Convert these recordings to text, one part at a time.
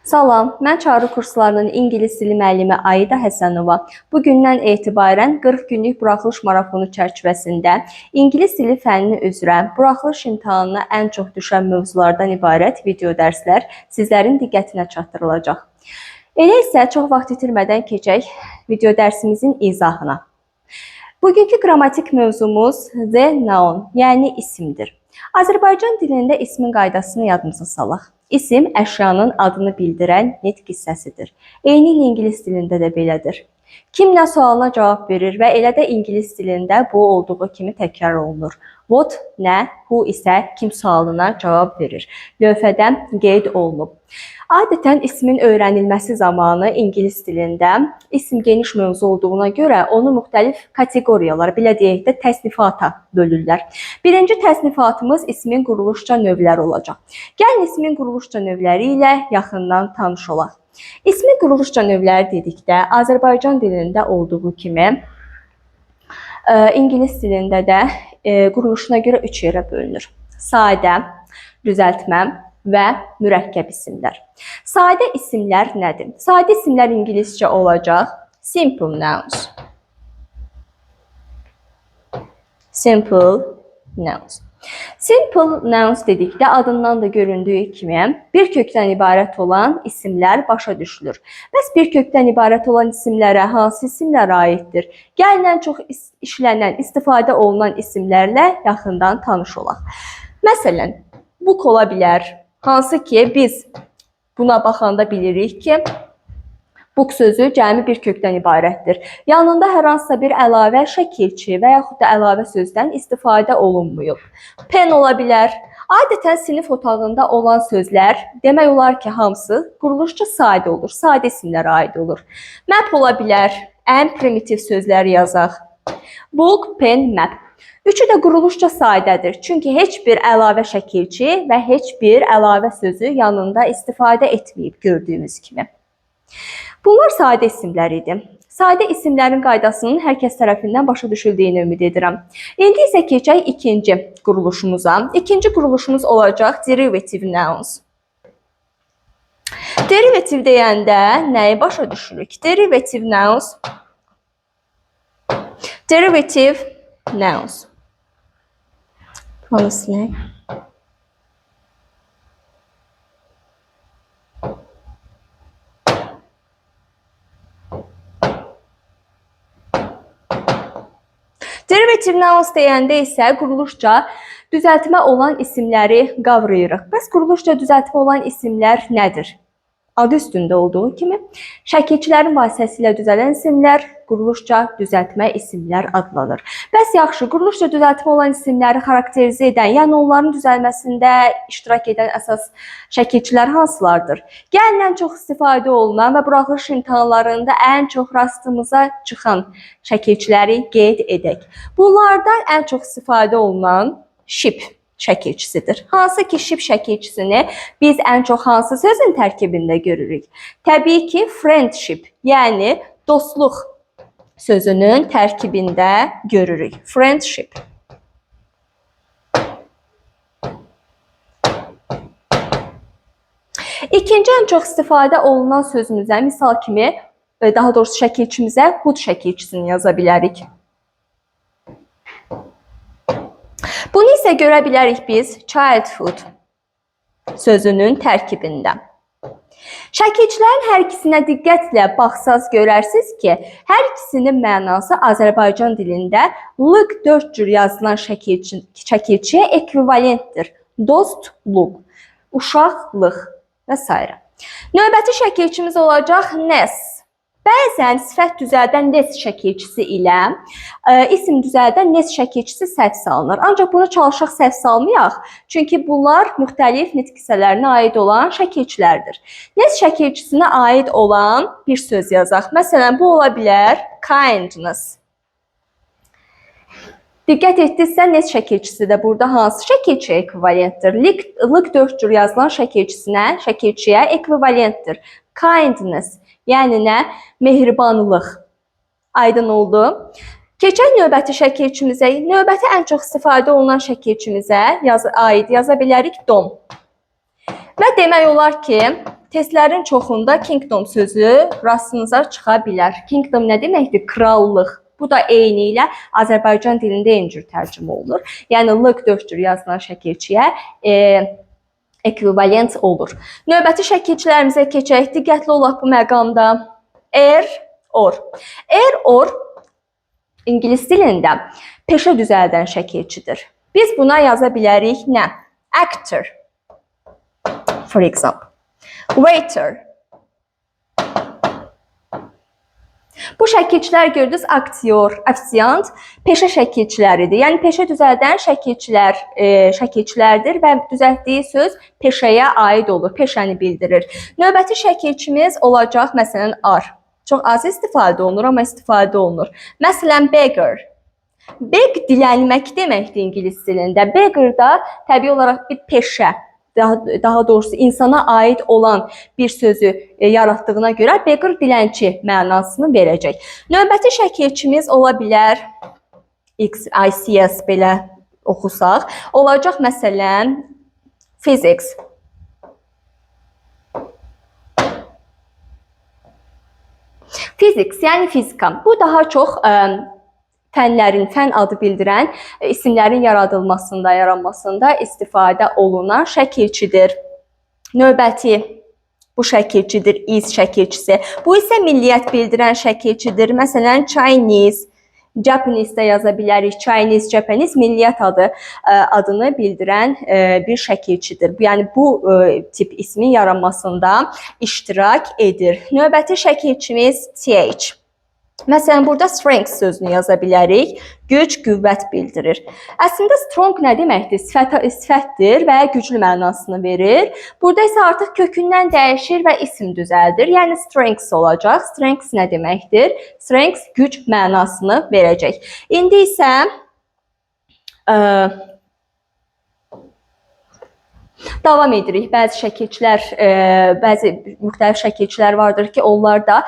Salam, mən Çağrı kurslarının ingilis dili müəllimi Aida Həsənova. Bu gündən etibarən 40 günlük buraxılış marafonu çərçivəsində ingilis dili fənni üzrə buraxılış imtahanına ən çox düşən mövzulardan ibarət video dərslər sizlərin diqqətinə çatdırılacaq. Elə isə çox vaxt itirmədən keçək video dərsimizin izahına. Bugünkü qrammatik mövzumuz the noun, yəni isimdir. Azərbaycan dilində ismin qaydasını yadımıza salaq. İsim əşyanın adını bildirən nitq hissəsidir. Eynilə ingilis dilində də belədir. Kim nə sualına cavab verir və elə də ingilis dilində bu olduğu kimi təkrar olunur. What nə, who isə kim sualına cavab verir. Lövhədə qeyd olunub. Adətən ismin öyrənilməsi zamanı ingilis dilində isim geniş mövzu olduğuna görə onu müxtəlif kateqoriyalar, belə deyək də təsnifata bölürlər. Birinci təsnifatımız ismin quruluşca növləri olacaq. Gəlin ismin quruluşca növləri ilə yaxından tanış olaq. İsmin quruluşca növləri dedikdə Azərbaycan dilində olduğu kimi ingilis dilində də quruluşuna görə üç yerə bölünür. Sadə, düzəltmə və mürəkkəb isimlər. Sadə isimlər nədir? Sadə isimlər ingiliscə olacaq simple nouns. Simple nouns. Simple nouns dedikdə adından da göründüyü kimi bir kökdən ibarət olan isimlər başa düşülür. Bəs bir kökdən ibarət olan isimlərə hansı isimlər aiddir? Gəlin ən çox işlənən, istifadə olunan isimlərlə yaxından tanış olaq. Məsələn, book ola bilər. Hansı ki biz buna baxanda bilirik ki, book sözü cəmi bir kökdən ibarətdir. Yanında hər hansısa bir əlavə şəkilçi və yaxud da əlavə sözdən istifadə olunmayıb. Pen ola bilər. Adətən sinif otağında olan sözlər demək olar ki, hamısı quruluşca sadə olur, sadə isimlərə aid olur. Map ola bilər. Ən primitiv sözləri yazaq. Book, pen, map. Üçü də quruluşca sadədir. Çünki heç bir əlavə şəkilçi və heç bir əlavə sözü yanında istifadə etməyib gördüyümüz kimi. Bunlar sadə isimlər idi. Sadə isimlərin qaydasının hər kəs tərəfindən başa düşüldüyünü ümid edirəm. İndi isə keçək ikinci quruluşumuza. İkinci quruluşumuz olacaq derivative nouns. Derivative deyəndə nəyi başa düşürük? Derivative nouns. Derivative nouns. Buranı silək. Derivative nouns deyəndə isə quruluşca düzəltmə olan isimləri qavrayırıq. Bəs quruluşca düzəltmə olan isimlər nədir? Adı üstündə olduğu kimi şəkilçilərin vasitəsilə düzələn isimlər quruluşca düzəltmə isimlər adlanır. Bəs yaxşı, quruluşca düzəltmə olan isimləri xarakterizə edən, yəni onların düzəlməsində iştirak edən əsas şəkilçilər hansılardır? Gəlin ən çox istifadə olunan və buraxılış imtahanlarında ən çox rastımıza çıxan şəkilçiləri qeyd edək. Bunlardan ən çox istifadə olunan ship şəkilçisidir. Hansı ki, ship şəkilçisini biz ən çox hansı sözün tərkibində görürük? Təbii ki, friendship, yəni dostluq sözünün tərkibində görürük. Friendship. İkinci ən çox istifadə olunan sözümüzə, misal kimi, daha doğrusu şəkilçimizə hood şəkilçisini yaza bilərik. Bunu isə görə bilərik biz childhood sözünün tərkibində. Şəkilçilərin hər ikisinə diqqətlə baxsaz görərsiniz ki, hər ikisinin mənası Azərbaycan dilində lıq 4 cür yazılan şəkilçiyə ekvivalentdir. Dostluq, uşaqlıq və s. Növbəti şəkilçimiz olacaq ness. Bəzən sifət düzəldən nes şəkilçisi ilə isim düzəldən nes şəkilçisi səhv salınır. Ancaq bunu çalışaq səhv salmayaq. Çünki bunlar müxtəlif nitq hissələrinə aid olan şəkilçilərdir. Nes şəkilçisinə aid olan bir söz yazaq. Məsələn, bu ola bilər kindness. Diqqət etdinizsə, nes şəkilçisi də burada hansı şəkilçiyə ekvivalentdir? Lıq 4 cür yazılan şəkilçiyə ekvivalentdir. Kindness, yəni nə? Mehribanlıq. Aydın oldu. Keçək növbəti şəkilçimizə. Növbəti ən çox istifadə olunan şəkilçimizə aid yaza bilərik dom. Və demək olar ki, Testlərin çoxunda kingdom sözü rastınıza çıxa bilər. Kingdom nə deməkdir? Krallıq. Bu da eyni ilə Azərbaycan dilində eyni cür tərcümə olunur. Yəni lıq dörd cür yazılan şəkilçiyə ekvivalent olur. Növbəti şəkilçilərimizə keçək. Diqqətli olaq bu məqamda. Er, or. Er, or ingilis dilində peşə düzəldən şəkilçidir. Biz buna yaza bilərik nə? Actor, for example. Waiter. Bu şəkilçilər gördünüz, aktyor, ofisiant peşə şəkilçiləridir. Yəni peşə düzəldən şəkilçilər, şəkilçilərdir və düzəltdiyi söz peşəyə aid olur, peşəni bildirir. Növbəti şəkilçimiz olacaq məsələn ar. Çox az istifadə olunur, amma istifadə olunur. Məsələn beggar. Beg dilənmək deməkdir ingilis dilində. Beggar da təbii olaraq bir peşə, daha doğrusu insana aid olan bir sözü yaratdığına görə beggar dilənçi mənasını verəcək. Növbəti şəkilçimiz ola bilər X, I, C, S belə oxusaq. Olacaq məsələn physics. Physics, yəni fizika. Bu daha çox fənlərin, fən adı bildirən isimlərin yaradılmasında, yaranmasında istifadə olunan şəkilçidir. Növbəti bu şəkilçidir, is şəkilçisi. Bu isə milliyyət bildirən şəkilçidir. Məsələn, Chinese, Japanese də yaza bilərik. Chinese, Japanese milliyyət adını bildirən bir şəkilçidir. Yəni bu tip ismin yaranmasında iştirak edir. Növbəti şəkilçimiz TH. Məsələn, burada strength sözünü yaza bilərik. Güc, qüvvət bildirir. Əslində, strong nə deməkdir? Sifətdir və güclü mənasını verir. Burada isə artıq kökündən dəyişir və isim düzəldir. Yəni, strength olacaq. Strength nə deməkdir? Strength güc mənasını verəcək. İndi isə davam edirik. Bəzi şəkilçilər, bəzi müxtəlif şəkilçilər vardır ki, onlar da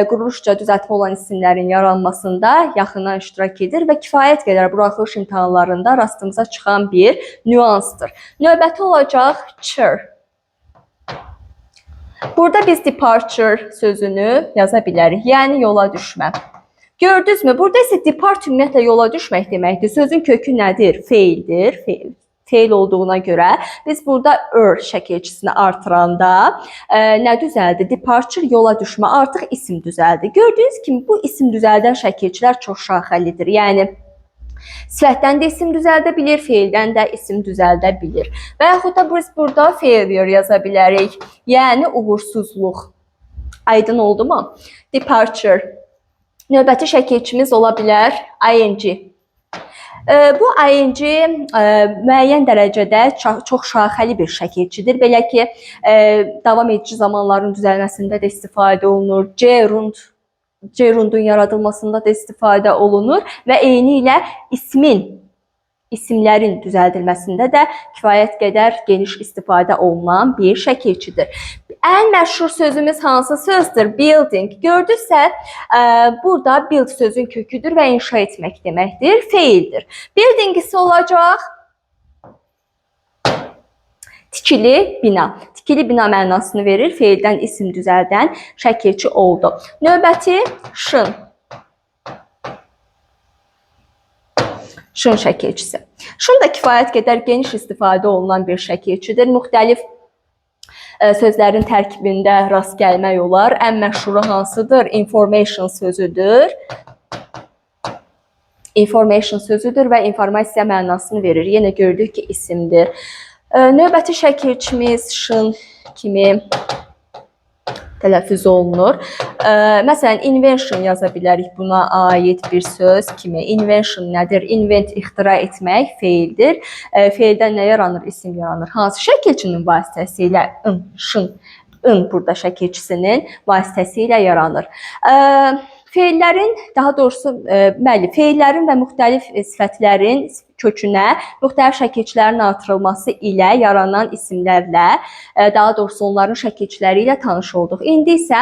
quruluşca düzəltmə olan isimlərin yaranmasında yaxından iştirak edir və kifayət qədər buraxılış imtahanlarında rastımıza çıxan bir nüansdır. Növbəti olacaq chur. Burada biz departure sözünü yaza bilərik, yəni yola düşmə. Gördünüzmü? Burada isə depart ümumiyyətlə yola düşmək deməkdir. Sözün kökü nədir? Feildir. Feil. Feil olduğuna görə biz burada şəkilçisini artıranda nə düzəldi? Departure yola düşmə, artıq isim düzəldi. Gördüyünüz kimi bu isim düzəldən şəkilçilər çox şaxəlidir. Yəni sifətdən də isim düzəldə bilir, feildən də isim düzəldə bilir. Və yaxud da biz burada failure yaza bilərik. Yəni uğursuzluq. Aydın oldu mu? Departure. Növbəti şəkilçimiz ola bilər ing. Bu ing müəyyən dərəcədə çox şaxəli bir şəkilçidir. Belə ki, davam edici zamanların düzəlməsində də istifadə olunur. Gerundun yaradılmasında da istifadə olunur və eyni ilə isimlərin düzəldilməsində də kifayət qədər geniş istifadə olunan bir şəkilçidir. Ən məşhur sözümüz hansı sözdür? Building. Gördünüzsə, burada build sözün köküdür və inşa etmək deməkdir, feildir. Building isə olacaq tikili bina. Tikili bina mənasını verir, feildən isim düzəldən şəkilçi oldu. Növbəti şın. Şın şəkilçisi. Şın da kifayət qədər geniş istifadə olunan bir şəkilçidir. Müxtəlif sözlərin tərkibində rast gəlmək olar. Ən məşhuru hansıdır? Information sözüdür. Information sözüdür və informasiya mənasını verir. Yenə gördük ki, isimdir. Növbəti şəkilçimiz şın kimi tələffüz olunur. Məsələn, invention yaza bilərik buna aid bir söz kimi. Invention nədir? Invent ixtira etmək feildir. Feildən nə yaranır? İsim yaranır. Hansı şəkilçinin vasitəsilə? In, şın, in burada şəkilçisinin vasitəsilə yaranır. Feillərin, daha doğrusu, bəli, feillərin və müxtəlif sifətlərin kökünə müxtəlif şəkilçilərin artırılması ilə yaranan isimlərlə, daha doğrusu onların şəkilçiləri ilə tanış olduq. İndi isə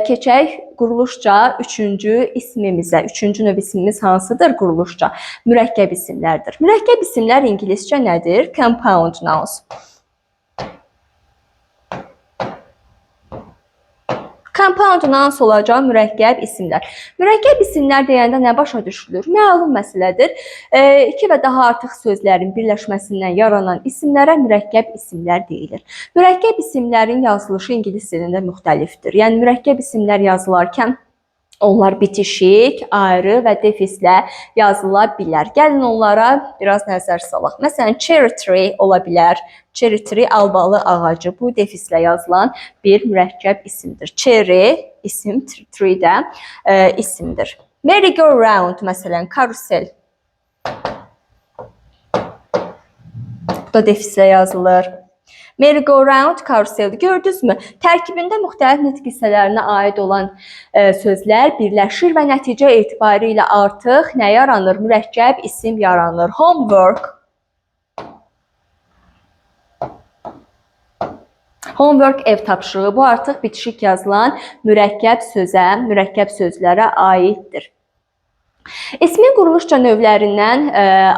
keçək quruluşca üçüncü ismimizə. Üçüncü növ ismimiz hansıdır quruluşca? Mürəkkəb isimlərdir. Mürəkkəb isimlər ingiliscə nədir? Compound nouns. Compound nouns olacaq mürəkkəb isimlər. Mürəkkəb isimlər deyəndə nə başa düşülür? Məlum məsələdir. İki və daha artıq sözlərin birləşməsindən yaranan isimlərə mürəkkəb isimlər deyilir. Mürəkkəb isimlərin yazılışı ingilis dilində müxtəlifdir. Yəni mürəkkəb isimlər yazılarkən onlar bitişik, ayrı və defislə yazıla bilər. Gəlin onlara biraz nəzər salaq. Məsələn, cherry tree ola bilər. Cherry tree albalı ağacı. Bu defislə yazılan bir mürəkkəb isimdir. Cherry isim, tree də isimdir. Merry-go-round məsələn, karusel. Bu da defislə yazılır. Merry-go-round karuseldir. Gördünüzmü? Tərkibində müxtəlif nitq hissələrinə aid olan sözlər birləşir və nəticə etibarilə artıq nə yaranır? Mürəkkəb isim yaranır. Homework. Homework ev tapşırığı. Bu artıq bitişik yazılan mürəkkəb sözə, mürəkkəb sözlərə aiddir. İsmin quruluşca növlərindən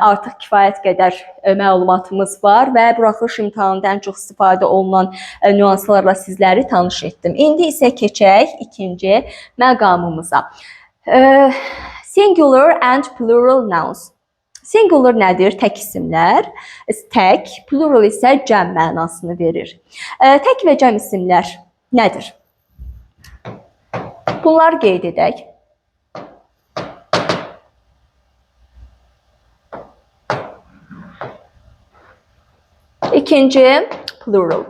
artıq kifayət qədər məlumatımız var və buraxılış imtahanında ən çox istifadə olunan nüanslarla sizləri tanış etdim. İndi isə keçək ikinci məqamımıza. Singular and plural nouns. Singular nədir? Tək isimlər. Tək, plural isə cəm mənasını verir. Tək və cəm isimlər nədir? Bunları qeyd edək. İkinci, plural.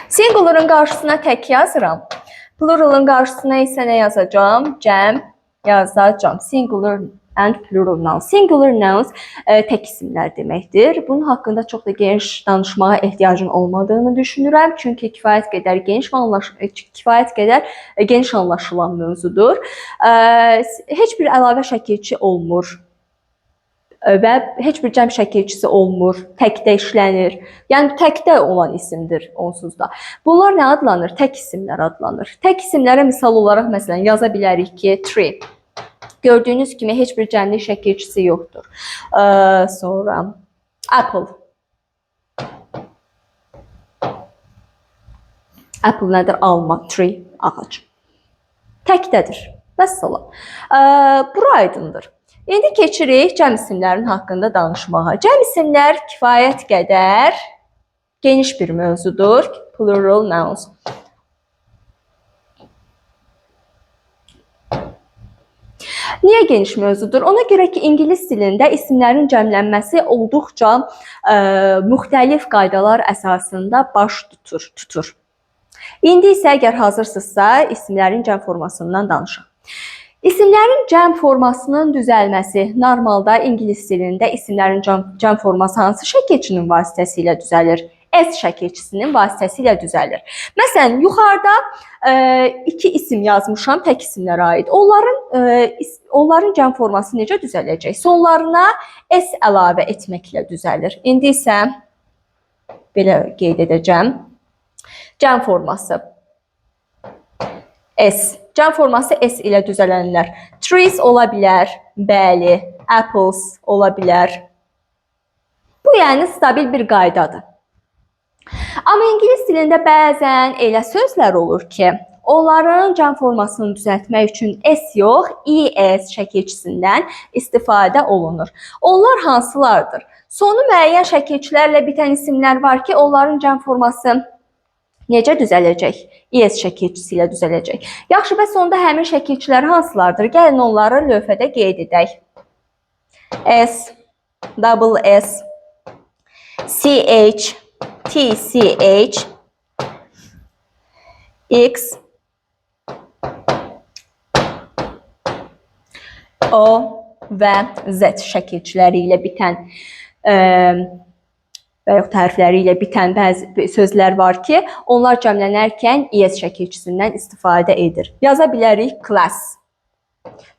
Singular'ın qarşısına tək yazıram. Plural'ın qarşısına isə nə yazacağam? Cəm yazacağam. Singular and plural nouns. Singular nouns tək isimlər deməkdir. Bunun haqqında çox da geniş danışmağa ehtiyacın olmadığını düşünürəm. Çünki kifayət qədər geniş və kifayət qədər geniş anlaşılan mövzudur. Heç bir əlavə şəkilçi olmur və heç bir cəm şəkilçisi olmur, təkdə işlənir. Yəni təkdə olan isimdir onsuz da. Bunlar nə adlanır? Tək isimlər adlanır. Tək isimlərə misal olaraq məsələn yaza bilərik ki, tree. Gördüyünüz kimi heç bir cəmlik şəkilçisi yoxdur. Sonra apple. Apple nədir? Alma, tree, ağac. Təkdədir. Vəssalam. Bura aydındır. İndi keçirik cəm isimlərin haqqında danışmağa. Cəm isimlər kifayət qədər geniş bir mövzudur. Plural nouns. Niyə geniş mövzudur? Ona görə ki, ingilis dilində isimlərin cəmlənməsi olduqca müxtəlif qaydalar əsasında baş tutur. İndi isə əgər hazırsınızsa, isimlərin cəm formasından danışaq. İsimlərin cəm formasının düzəlməsi normalda ingilis dilində isimlərin cəm forması hansı şəkilçinin vasitəsilə düzəlir? S şəkilçisinin vasitəsilə düzəlir. Məsələn, yuxarıda iki isim yazmışam, tək isimlərə aid. Onların cəm forması necə düzələcək? Sonlarına S əlavə etməklə düzəlir. İndi isə belə qeyd edəcəm. Cəm forması S. Cəm forması S ilə düzələnlər. Trees ola bilər, bəli. Apples ola bilər. Bu yəni stabil bir qaydadır. Amma ingilis dilində bəzən elə sözlər olur ki, onların cəm formasını düzəltmək üçün S yox, ES şəkilçisindən istifadə olunur. Onlar hansılardır? Sonu müəyyən şəkilçilərlə bitən isimlər var ki, onların cəm forması necə düzələcək? ES şəkilçisi ilə düzələcək. Yaxşı, bəs onda həmin şəkilçilər hansılardır? Gəlin onları lövhədə qeyd edək. S, double S, CH, TCH, X, O və Z şəkilçiləri ilə bitən və yaxud hərfləri ilə bitən bəzi sözlər var ki, onlar cəmlənərkən ES şəkilçisindən istifadə edir. Yaza bilərik class.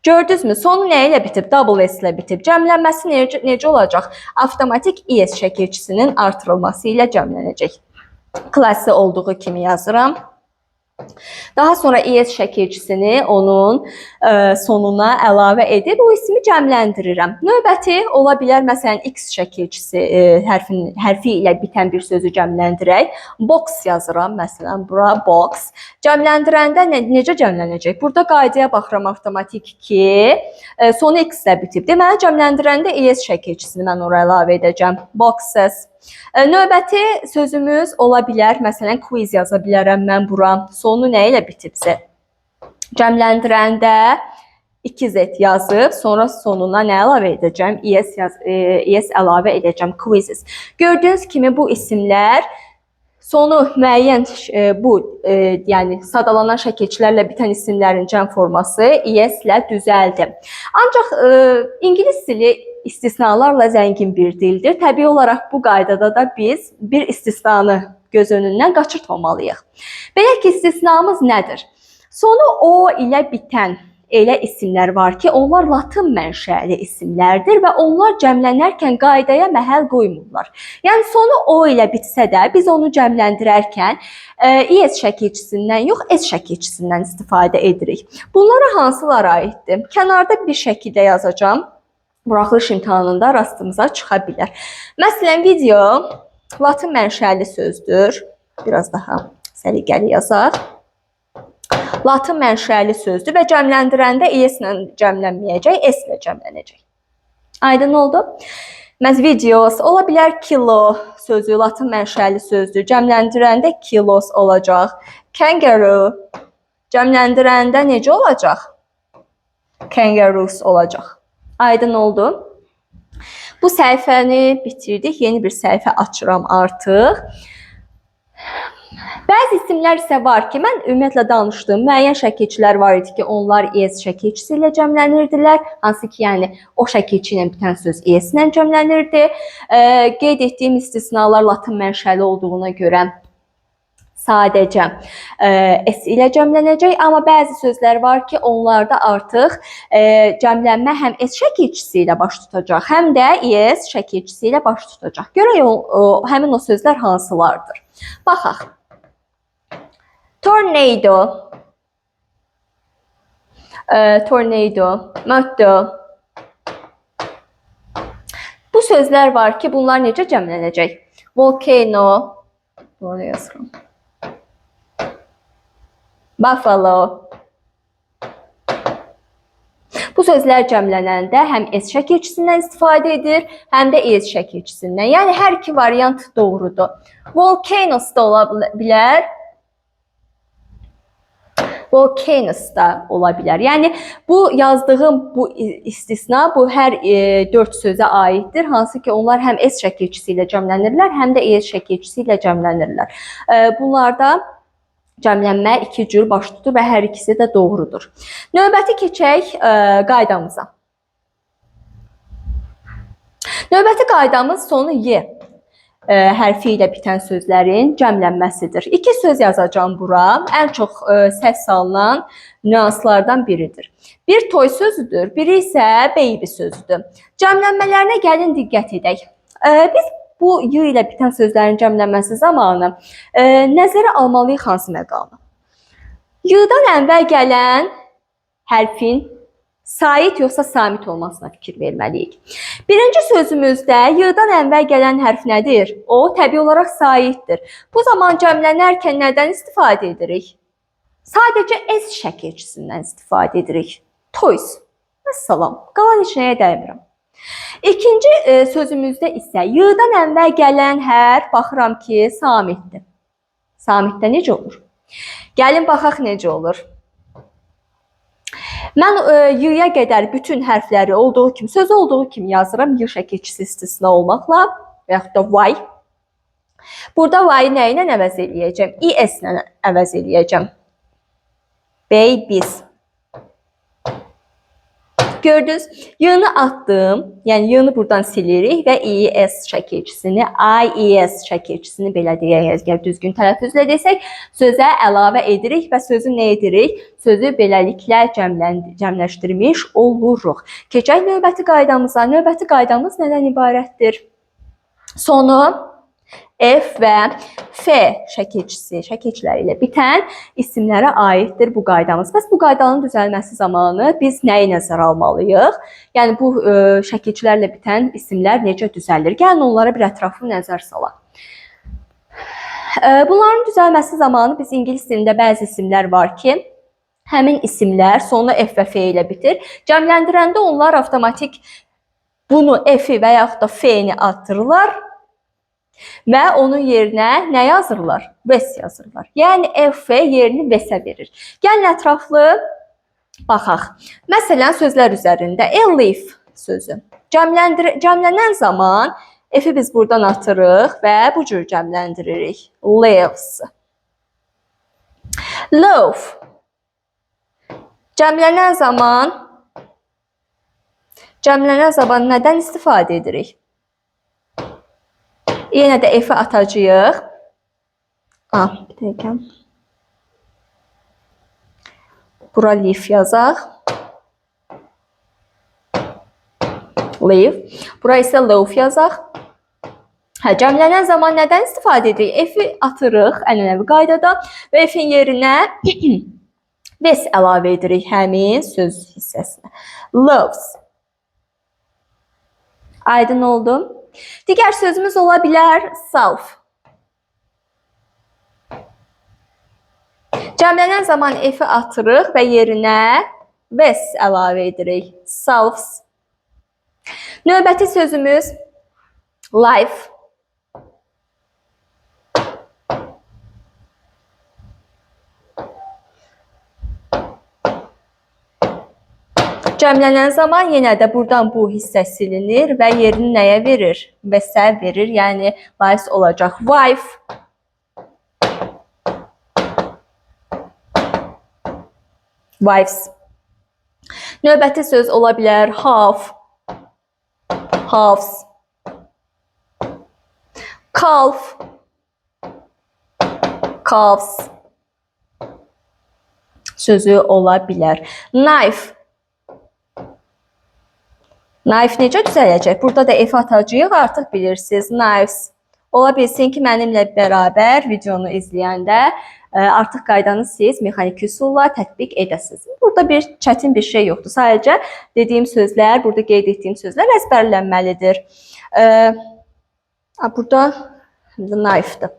Gördünüzmü? Sonu nə ilə bitib? Double S ilə bitib. Cəmlənməsi necə olacaq? Avtomatik ES şəkilçisinin artırılması ilə cəmlənəcək. Klassı olduğu kimi yazıram. Daha sonra es şəkilçisini onun sonuna əlavə edib o ismi cəmləndirirəm. Növbəti ola bilər məsələn x şəkilçisi hərfi ilə bitən bir sözü cəmləndirək. Box yazıram məsələn bura box. Cəmləndirəndə necə cəmlənəcək? Burada qaydaya baxıram avtomatik ki, sonu x ilə bitib. Deməli cəmləndirəndə es şəkilçisini mən ora əlavə edəcəm. Boxes. Növbəti sözümüz ola bilər, məsələn, quiz yaza bilərəm mən bura. Sonu nə ilə bitibsə? Cəmləndirəndə 2Z yazıb, sonra sonuna nə əlavə edəcəm? ES əlavə edəcəm, quizzes. Gördüyünüz kimi bu isimlər sonu müəyyən yəni sadalanan şəkilçilərlə bitən isimlərin cəm forması ES ilə düzəldi. Ancaq ingilis dili istisnalarla zəngin bir dildir. Təbii olaraq bu qaydada da biz bir istisnanı göz önündən qaçırtmamalıyıq. Belə ki, istisnamız nədir? Sonu O ilə bitən elə isimlər var ki, onlar latın mənşəli isimlərdir və onlar cəmlənərkən qaydaya məhəl qoymurlar. Yəni sonu O ilə bitsə də biz onu cəmləndirərkən ES şəkilçisindən yox, S şəkilçisindən istifadə edirik. Bunlara hansılar aiddir? Kənarda bir şəkildə yazacağam. Buraxılış imtahanında rastımıza çıxa bilər. Məsələn, video latın mənşəli sözdür. Biraz daha səliqəli yazaq. Latın mənşəli sözdür və cəmləndirəndə ES ilə cəmlənməyəcək, S ilə cəmlənəcək. Aydın oldu? Məs videos ola bilər kilo sözü latın mənşəli sözdür. Cəmləndirəndə kilos olacaq. Kangaroo cəmləndirəndə necə olacaq? Kangaroos olacaq. Aydın oldu? Bu səhifəni bitirdik. Yeni bir səhifə açıram artıq. Bəzi isimlər isə var ki, mən ümumiyyətlə danışdığım müəyyən şəkilçilər var idi ki, onlar ES şəkilçisi ilə cəmlənirdilər. Hansı ki, yəni o şəkilçi ilə bitən söz ES ilə cəmlənirdi. Qeyd etdiyim istisnalar latın mənşəli olduğuna görə sadəcə S ilə cəmlənəcək, amma bəzi sözlər var ki, onlarda artıq cəmlənmə həm S şəkilçisi ilə baş tutacaq, həm də ES şəkilçisi ilə baş tutacaq. Görək həmin o sözlər hansılardır. Baxaq. Tornado, tornado, motto. Bu sözlər var ki, bunlar necə cəmlənəcək? Volcano, burada yazıram. Buffalo. Bu sözlər cəmlənəndə həm S şəkilçisindən istifadə edir, həm də ES şəkilçisindən. Yəni hər iki variant doğrudur. Volcanoes da ola bilər. Volcanoes da ola bilər. Yəni bu yazdığım bu istisna bu hər 4 sözə aiddir. Hansı ki onlar həm S şəkilçisi ilə cəmlənirlər, həm də ES şəkilçisi ilə cəmlənirlər. Bunlarda cəmlənmə iki cür baş tutur və hər ikisi də doğrudur. Növbəti keçək qaydamıza. Növbəti qaydamız sonu Y hərfi ilə bitən sözlərin cəmlənməsidir. İki söz yazacağam bura. Ən çox səs salınan nüanslardan biridir. Bir toy sözüdür, biri isə baby sözüdür. Cəmlənmələrinə gəlin diqqət edək. Biz bu Y ilə bitən sözlərin cəmlənməsi zamanı nəzərə almalıyıq hansı məqamı? Y-dan əvvəl gələn hərfin sait yoxsa samit olmasına fikir verməliyik. Birinci sözümüzdə Y-dan əvvəl gələn hərf nədir? O, təbii olaraq saitdir. Bu zaman cəmlənərkən nədən istifadə edirik? Sadəcə S şəkilçisindən istifadə edirik. Toys. Vəssalam. Qalan heç nəyə dəymirəm. İkinci sözümüzdə isə Y-dan əvvəl gələn hərf baxıram ki, samitdir. Samitdə necə olur? Gəlin baxaq necə olur. Mən Y-ya qədər bütün hərfləri olduğu kimi, sözü olduğu kimi yazıram. Y şəkilçisi istisna olmaqla və yaxud da Y. Burada Y-ı nə ilə əvəz eləyəcəm? İS ilə əvəz eləyəcəm. Babies. Gördünüz? Y-nı attım. Yəni Y-nı buradan silirik və IS şəkilçisini, IES şəkilçisini belə deyək, əgər düzgün tələffüzlə desək, sözə əlavə edirik və sözü nə edirik? Sözü beləliklə cəmləşdirmiş oluruq. Keçək növbəti qaydamıza. Növbəti qaydamız nədən ibarətdir? Sonu F və F şəkilçisi, şəkilçiləri ilə bitən isimlərə aiddir bu qaydamız. Bəs bu qaydanın düzəlməsi zamanı biz nəyi nəzərə almalıyıq? Yəni bu şəkilçilərlə bitən isimlər necə düzəlir? Gəlin onlara bir ətraflı nəzər salaq. Bunların düzəlməsi zamanı biz ingilis dilində bəzi isimlər var ki, həmin isimlər sonu F və F ilə bitir. Cəmləndirəndə onlar avtomatik bunu F-i və yaxud da F-ni atırlar və onun yerinə nə yazırlar? Ves yazırlar. Yəni F, F yerini Vs-ə verir. Gəlin ətraflı baxaq. Məsələn, sözlər üzərində a leaf sözü. Cəmlənən zaman F-i biz buradan atırıq və bu cür cəmləndiririk. Leaves. Loaf. Cəmlənən zaman nədən istifadə edirik? Yenə də F-i atacağıq. Bir dəqiqə. Bura leaf yazaq. Leaf. Bura isə loaf yazaq. Cəmlənən zaman nədən istifadə edirik? F-i atırıq ənənəvi qaydada və F-in yerinə ves əlavə edirik həmin söz hissəsinə. Loves. Aydın oldu. Digər sözümüz ola bilər self. Cəmlənən zaman F-i atırıq və yerinə ves əlavə edirik. Selves. Növbəti sözümüz life. Cəmlənən zaman yenə də buradan bu hissə silinir və yerini nəyə verir? Vs verir, yəni lives olacaq. Wife. Wives. Növbəti söz ola bilər half. Halves. Calf. Calves. Sözü ola bilər. Knife. Knife necə düzələcək? Burada da F atacağıq, artıq bilirsiniz. Knives. Ola bilsin ki, mənimlə bərabər videonu izləyəndə artıq qaydanı siz mexaniki üsulla tətbiq edəsiniz. Burada bir çətin bir şey yoxdur. Sadəcə dediyim sözlər, burada qeyd etdiyim sözlər əzbərlənməlidir. Burada knife-dır.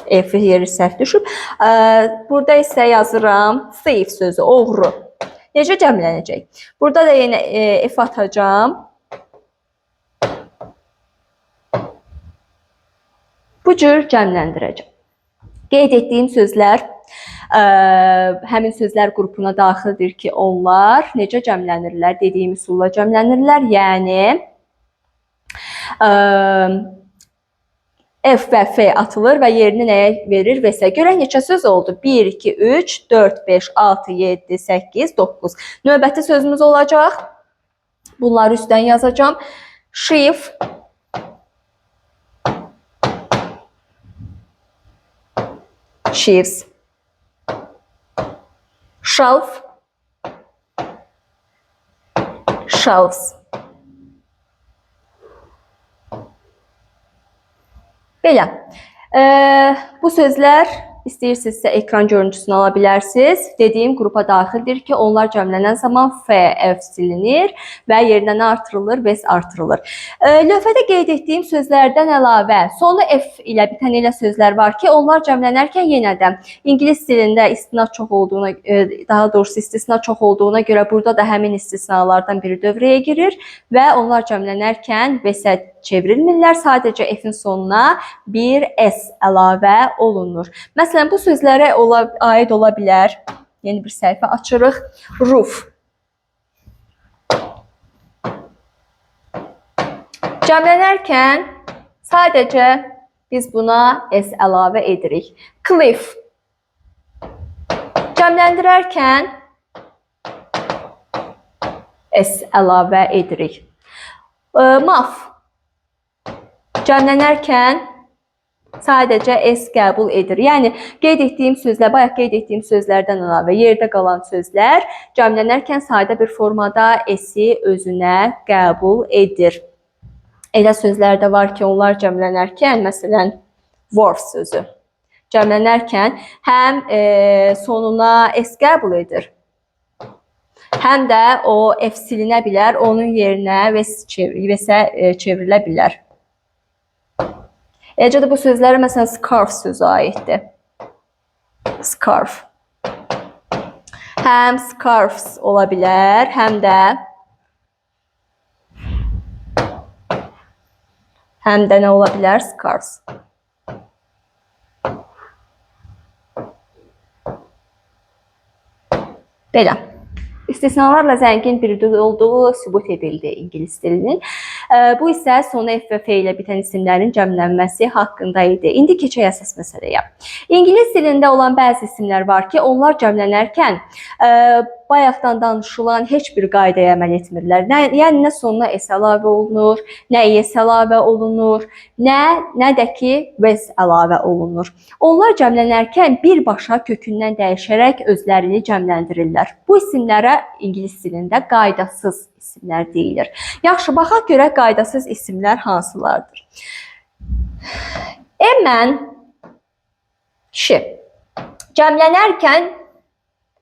F yeri səhv düşüb. Burada isə yazıram thief sözü, oğru. Necə cəmlənəcək? Burada da yenə F atacağam. Bu cür cəmləndirəcəm. Qeyd etdiyim sözlər həmin sözlər qrupuna daxildir ki, onlar necə cəmlənirlər? Dediyim üsulla cəmlənirlər. Yəni F və F atılır və yerini nəyə verir? V-sə. Görək neçə söz oldu? 1, 2, 3, 4, 5, 6, 7, 8, 9. Növbəti sözümüz olacaq. Bunları üstdən yazacağam. Sheaf. Sheaves. Shelf. Shelves. Belə. Bu sözlər istəyirsinizsə ekran görüntüsünü ala bilərsiniz. Dediyim qrupa daxildir ki, onlar cəmlənən zaman F, F silinir və yerinə nə artırılır? V artırılır. Lövhədə qeyd etdiyim sözlərdən əlavə sonu F ilə bitən elə sözlər var ki, onlar cəmlənərkən yenə də ingilis dilində istisna çox olduğuna, daha doğrusu istisna çox olduğuna görə burada da həmin istisnalardan biri dövrəyə girir və onlar cəmlənərkən V-sə çevrilmirlər. Sadəcə F-in sonuna bir S əlavə olunur. Məsələn, bu sözlərə aid ola bilər. Yeni bir səhifə açırıq. Roof. Cəmlənərkən sadəcə biz buna S əlavə edirik. Cliff. Cəmləndirərkən S əlavə edirik. Muff. Cəmlənərkən sadəcə S qəbul edir. Yəni qeyd etdiyim sözlər, bayaq qeyd etdiyim sözlərdən əlavə yerdə qalan sözlər cəmlənərkən sadə bir formada S-i özünə qəbul edir. Elə sözlər də var ki, onlar cəmlənərkən, məsələn, wharf sözü cəmlənərkən həm sonuna s qəbul edir, həm də o f silinə bilər, onun yerinə v-sə çevrilə bilər. Eləcə də bu sözlərə məsələn scarf sözü aiddir. Scarf. Həm scarfs ola bilər, həm də nə ola bilər? Scarfs. Belə. İstisnalarla zəngin bir dil olduğu sübut edildi ingilis dilinin. Bu isə sonu F və F ilə bitən isimlərin cəmlənməsi haqqında idi. İndi keçək əsas məsələyə. İngilis dilində olan bəzi isimlər var ki, onlar cəmlənərkən bayaqdan danışılan heç bir qaydaya əməl etmirlər. Yəni nə sonuna S əlavə olunur, nə ES əlavə olunur, nə də ki V-s əlavə olunur. Onlar cəmlənərkən birbaşa kökündən dəyişərək özlərini cəmləndirirlər. Bu isimlərə ingilis dilində qaydasız isimlər deyilir. Yaxşı, baxaq görək qaydasız isimlər hansılardır. A man, kişi. Cəmlənərkən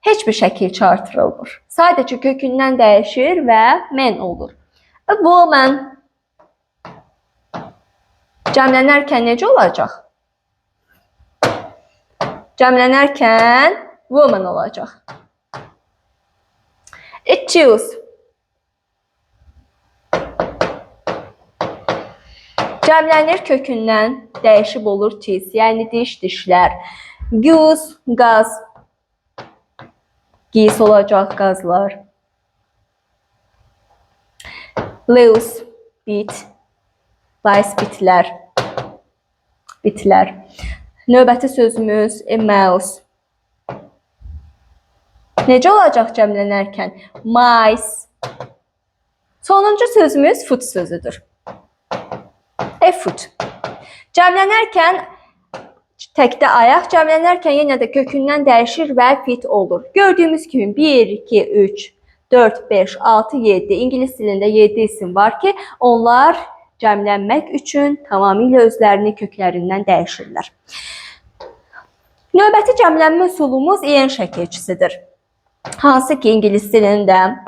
heç bir şəkil çartırılmır. Sadəcə kökündən dəyişir və man olur. A woman cəmlənərkən necə olacaq? Cəmlənərkən woman olacaq. It choose. Cəmlənir kökündən dəyişib olur teeth, yəni diş, dişlər. Goose, qaz. Geese olacaq qazlar. Louse, bit. Lice, bitlər. Bitlər. Növbəti sözümüz a mouse. Necə olacaq cəmlənərkən? Mice. Sonuncu sözümüz foot sözüdür. A foot. Cəmlənərkən təkdə ayaq, cəmlənərkən yenə də kökündən dəyişir və fit olur. Gördüyümüz kimi 1, 2, 3, 4, 5, 6, 7. İngilis dilində 7 isim var ki, onlar cəmlənmək üçün tamamilə özlərini köklərindən dəyişirlər. Növbəti cəmlənmə üsulumuz en şəkilçisidir. Hansı ki, ingilis dilində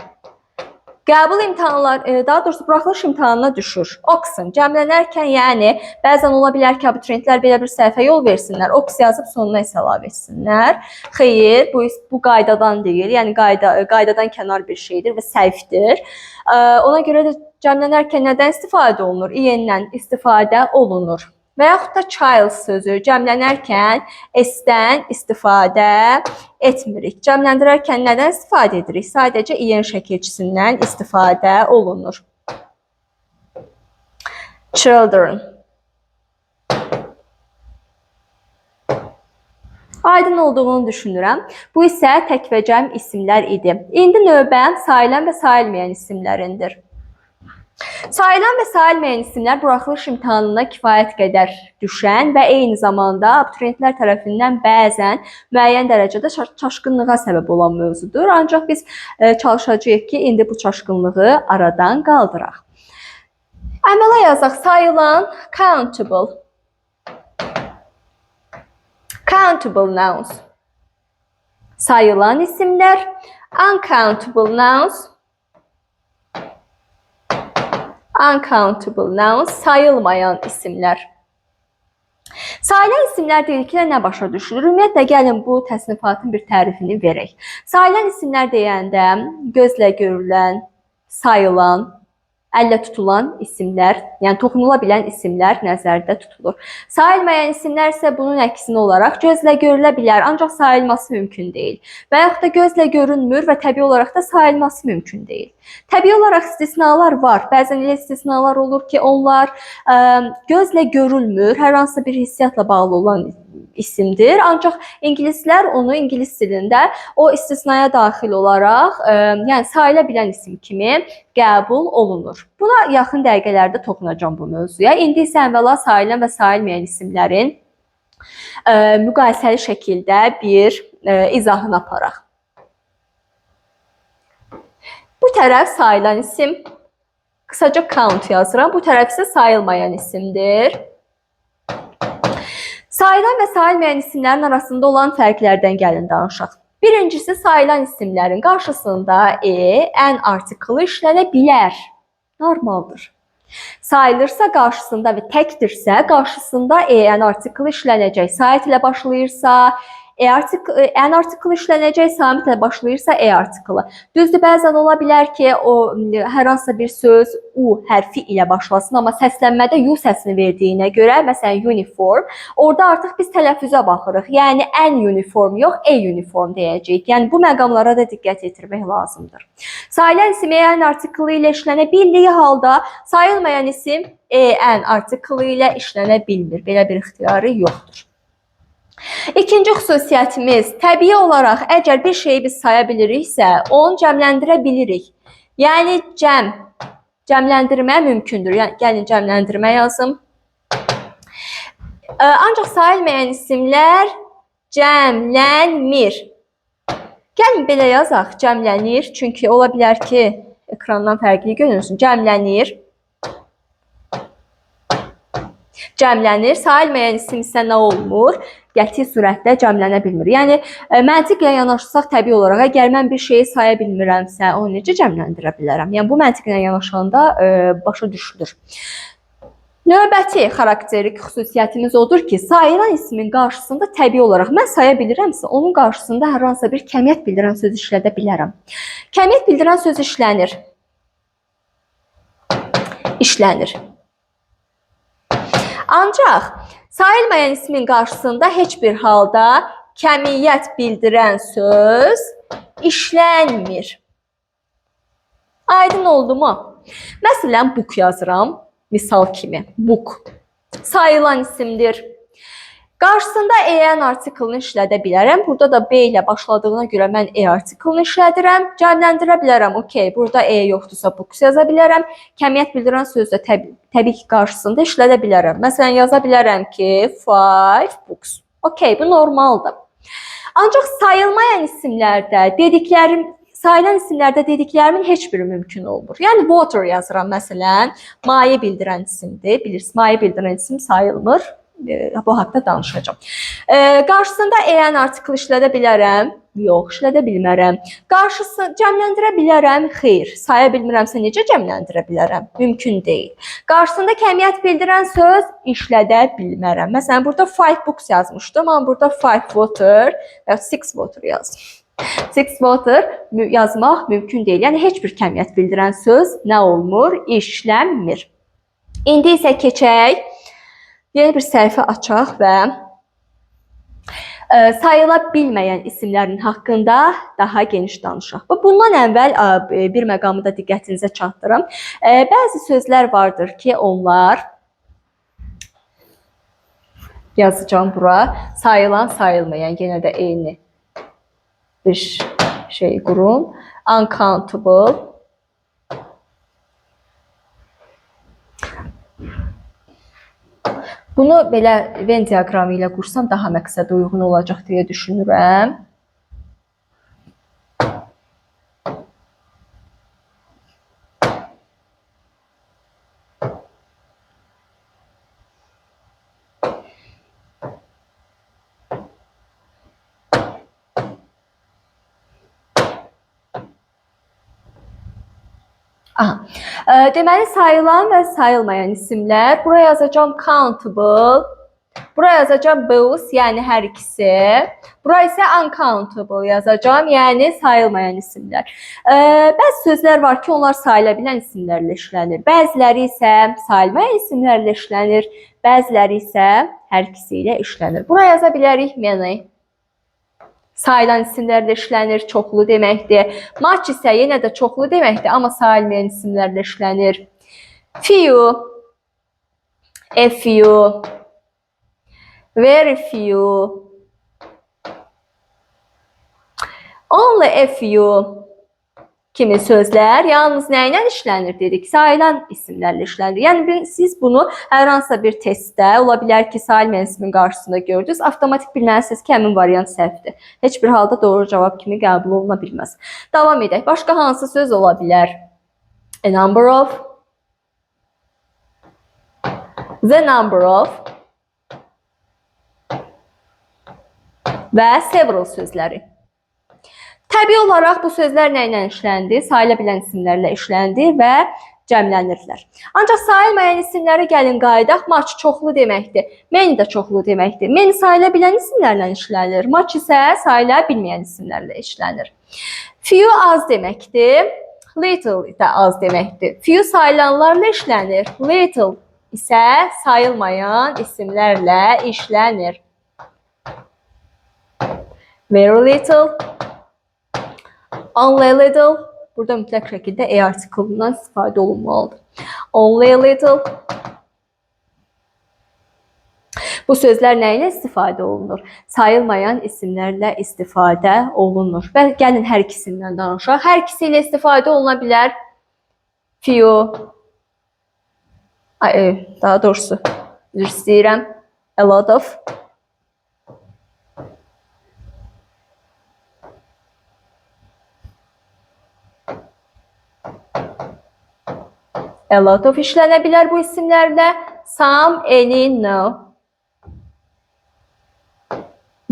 qəbul imtahanlar, daha doğrusu buraxılış imtahanına düşür. Oxen cəmlənərkən, yəni bəzən ola bilər ki, abituriyentlər belə bir səhvə yol versinlər. Ox yazıb sonuna s əlavə etsinlər. Xeyr, bu qaydadan deyil, yəni qaydadan kənar bir şeydir və səhvdir. Ona görə də cəmlənərkən nədən istifadə olunur? En-dən istifadə olunur. Və yaxud da child sözü cəmlənərkən s-dən istifadə etmirik. Cəmləndirərkən nədən istifadə edirik? Sadəcə en şəkilçisindən istifadə olunur. Children. Aydın olduğunu düşünürəm. Bu isə tək və cəm isimlər idi. İndi növbə sayılan və sayılmayan isimlərindir. Sayılan və sayılmayan isimlər buraxılış imtahanına kifayət qədər düşən və eyni zamanda abituriyentlər tərəfindən bəzən müəyyən dərəcədə çaşqınlığa səbəb olan mövzudur. Ancaq biz çalışacağıq ki, indi bu çaşqınlığı aradan qaldıraq. Əvvəla yazaq, sayılan countable. Countable nouns. Sayılan isimlər. Uncountable nouns. Uncountable nouns, sayılmayan isimlər. Sayılan isimlər dedikdə nə başa düşülür? Ümumiyyətlə, gəlin bu təsnifatın bir tərifini verək. Sayılan isimlər deyəndə gözlə görülən, sayılan, əllə tutulan isimlər, yəni toxunula bilən isimlər nəzərdə tutulur. Sayılmayan isimlər isə bunun əksinə olaraq gözlə görülə bilər, ancaq sayılması mümkün deyil. Və yaxud da gözlə görünmür və təbii olaraq da sayılması mümkün deyil. Təbii olaraq istisnalar var. Bəzən elə istisnalar olur ki, onlar gözlə görülmür, hər hansısa bir hissiyatla bağlı olan isimdir. Ancaq ingilislər onu ingilis dilində o istisnaya daxil olaraq, yəni sayıla bilən isim kimi qəbul olunur. Buna yaxın dəqiqələrdə toxunacağam bu mövzuya. İndi isə əvvəla sayılan və sayılmayan isimlərin müqayisəli şəkildə bir izahını aparaq. Bu tərəf sayılan isim, Qısaca count yazıram. Bu tərəf isə sayılmayan isimdir. Sayılan və sayılmayan isimlərin arasında olan fərqlərdən gəlin danışaq. Birincisi, sayılan isimlərin qarşısında e, n artiklı işlənə bilər. Normaldır. Sayılırsa qarşısında və təkdirsə, qarşısında e, n artiklı işlənəcək. Sayət ilə başlayırsa, n artiklı işlənəcək, samit ilə başlayırsa e artiklı. Düzdür, bəzən ola bilər ki, o hər hansısa bir söz u hərfi ilə başlasın, amma səslənmədə u səsini verdiyinə görə, məsələn uniform, orada artıq biz tələffüzə baxırıq. Yəni n uniform yox, e uniform deyəcəyik. Yəni bu məqamlara da diqqət yetirmək lazımdır. Sayılan isim e n artiklı ilə işlənə bildiyi halda sayılmayan isim e n artiklı ilə işlənə bilmir. Belə bir ixtiyarı yoxdur. İkinci xüsusiyyətimiz, təbii olaraq əgər bir şeyi biz saya biliriksə, onu cəmləndirə bilirik. Yəni cəmləndirmə mümkündür. Yəni gəlin cəmləndirmə yazım. Ancaq sayılmayan isimlər cəmlənmir. Gəlin belə yazaq, cəmlənir. Çünki ola bilər ki, ekrandan fərqli görünsün. Cəmlənir. Cəmlənir. Sayılmayan isim isə nə olmur? Qəti surətdə cəmlənə bilmir. Yəni məntiqlə yanaşsaq təbii olaraq, əgər mən bir şeyi saya bilmirəmsə, onu necə cəmləndirə bilərəm? Yəni bu məntiqlə yanaşanda başa düşülür. Növbəti xarakterik xüsusiyyətimiz odur ki, sayılan ismin qarşısında təbii olaraq mən saya bilirəmsə, onun qarşısında hər hansısa bir kəmiyyət bildirən söz işlədə bilərəm. Kəmiyyət bildirən söz işlənir. İşlənir. Ancaq sayılmayan ismin qarşısında heç bir halda kəmiyyət bildirən söz işlənmir. Aydın oldu mu? Məsələn, book yazıram. Misal kimi, book. Sayılan isimdir. Qarşısında en artiklini işlədə bilərəm. Burada da B ilə başladığına görə mən e artiklini işlədirəm. Cəmləndirə bilərəm. Okey, burada e yoxdursa books yaza bilərəm. Kəmiyyət bildirən sözü də təbii ki, qarşısında işlədə bilərəm. Məsələn, yaza bilərəm ki, 5 books. Okey, bu normaldır. Ancaq sayılmayan isimlərdə dediklərim, sayılan isimlərdə dediklərimin heç biri mümkün olmur. Yəni water yazıram məsələn, maye bildirən isimdir. Bilirsiniz, maye bildirən isim sayılmır. Bu haqda danışacağam. Qarşısında en artiklı işlədə bilərəm? Yox, işlədə bilmərəm. Qarşısı cəmləndirə bilərəm? Xeyr. Saya bilmirəmsə necə cəmləndirə bilərəm? Mümkün deyil. Qarşısında kəmiyyət bildirən söz işlədə bilmərəm. Məsələn, burada 5 books yazmışdım, amma burada 5 water və 6 water yazdım. 6 water yazmaq mümkün deyil. Yəni heç bir kəmiyyət bildirən söz nə olmur? İşlənmir. İndi isə keçək. Yeni bir səhifə açaq və sayıla bilməyən isimlərin haqqında daha geniş danışaq. Bundan əvvəl bir məqamı da diqqətinizə çatdırım. Bəzi sözlər vardır ki, onlar yazacağam bura. Sayılan, sayılmayan yenə də eyni bir şey qurum. Uncountable. Bunu belə Venn diaqramı ilə qursam daha məqsədə uyğun olacaq deyə düşünürəm. Aha. Deməli, sayılan və sayılmayan isimlər. Buraya yazacağam countable. Buraya yazacağam both, yəni hər ikisi. Buraya isə uncountable yazacağam, yəni sayılmayan isimlər. Bəzi sözlər var ki, onlar sayıla bilən isimlərlə işlənir. Bəziləri isə sayılmayan isimlərlə işlənir. Bəziləri isə hər ikisi ilə işlənir. Buraya yaza bilərik many. Sayılan isimlərlə işlənir, çoxlu deməkdir. Much isə yenə də çoxlu deməkdir, amma sayılmayan isimlərlə işlənir. Few, a few, very few, only a few kimi sözlər yalnız nə ilə işlənir dedik? Sayılan isimlərlə işlənir. Yəni siz bunu hər hansısa bir testdə, ola bilər ki, sayılmayan ismin qarşısında gördünüz, avtomatik bilməlisiniz ki, həmin variant səhvdir. Heç bir halda doğru cavab kimi qəbul oluna bilməz. Davam edək. Başqa hansı söz ola bilər? A number of, The number of və several sözləri. Təbii olaraq bu sözlər nə ilə işləndi? Sayıla bilən isimlərlə işləndi və cəmlənirlər. Ancaq sayılmayan isimlərə gəlin qayıdaq. Much çoxlu deməkdir. Many də çoxlu deməkdir. Many sayıla bilən isimlərlə işlənir. Much isə sayıla bilməyən isimlərlə işlənir. Few az deməkdir. Little də az deməkdir. Few sayılanlarla işlənir. Little isə sayılmayan isimlərlə işlənir. Very little, only a little. Burada mütləq şəkildə a artiklından istifadə olunmalıdır. Only a little. Bu sözlər nə ilə istifadə olunur? Sayılmayan isimlərlə istifadə olunur. Və gəlin hər ikisindən danışaq. Hər ikisi ilə istifadə oluna bilər. Few, daha doğrusu, üzr istəyirəm. A lot of. A lot of işlənə bilər bu isimlərlə. Some, any, no.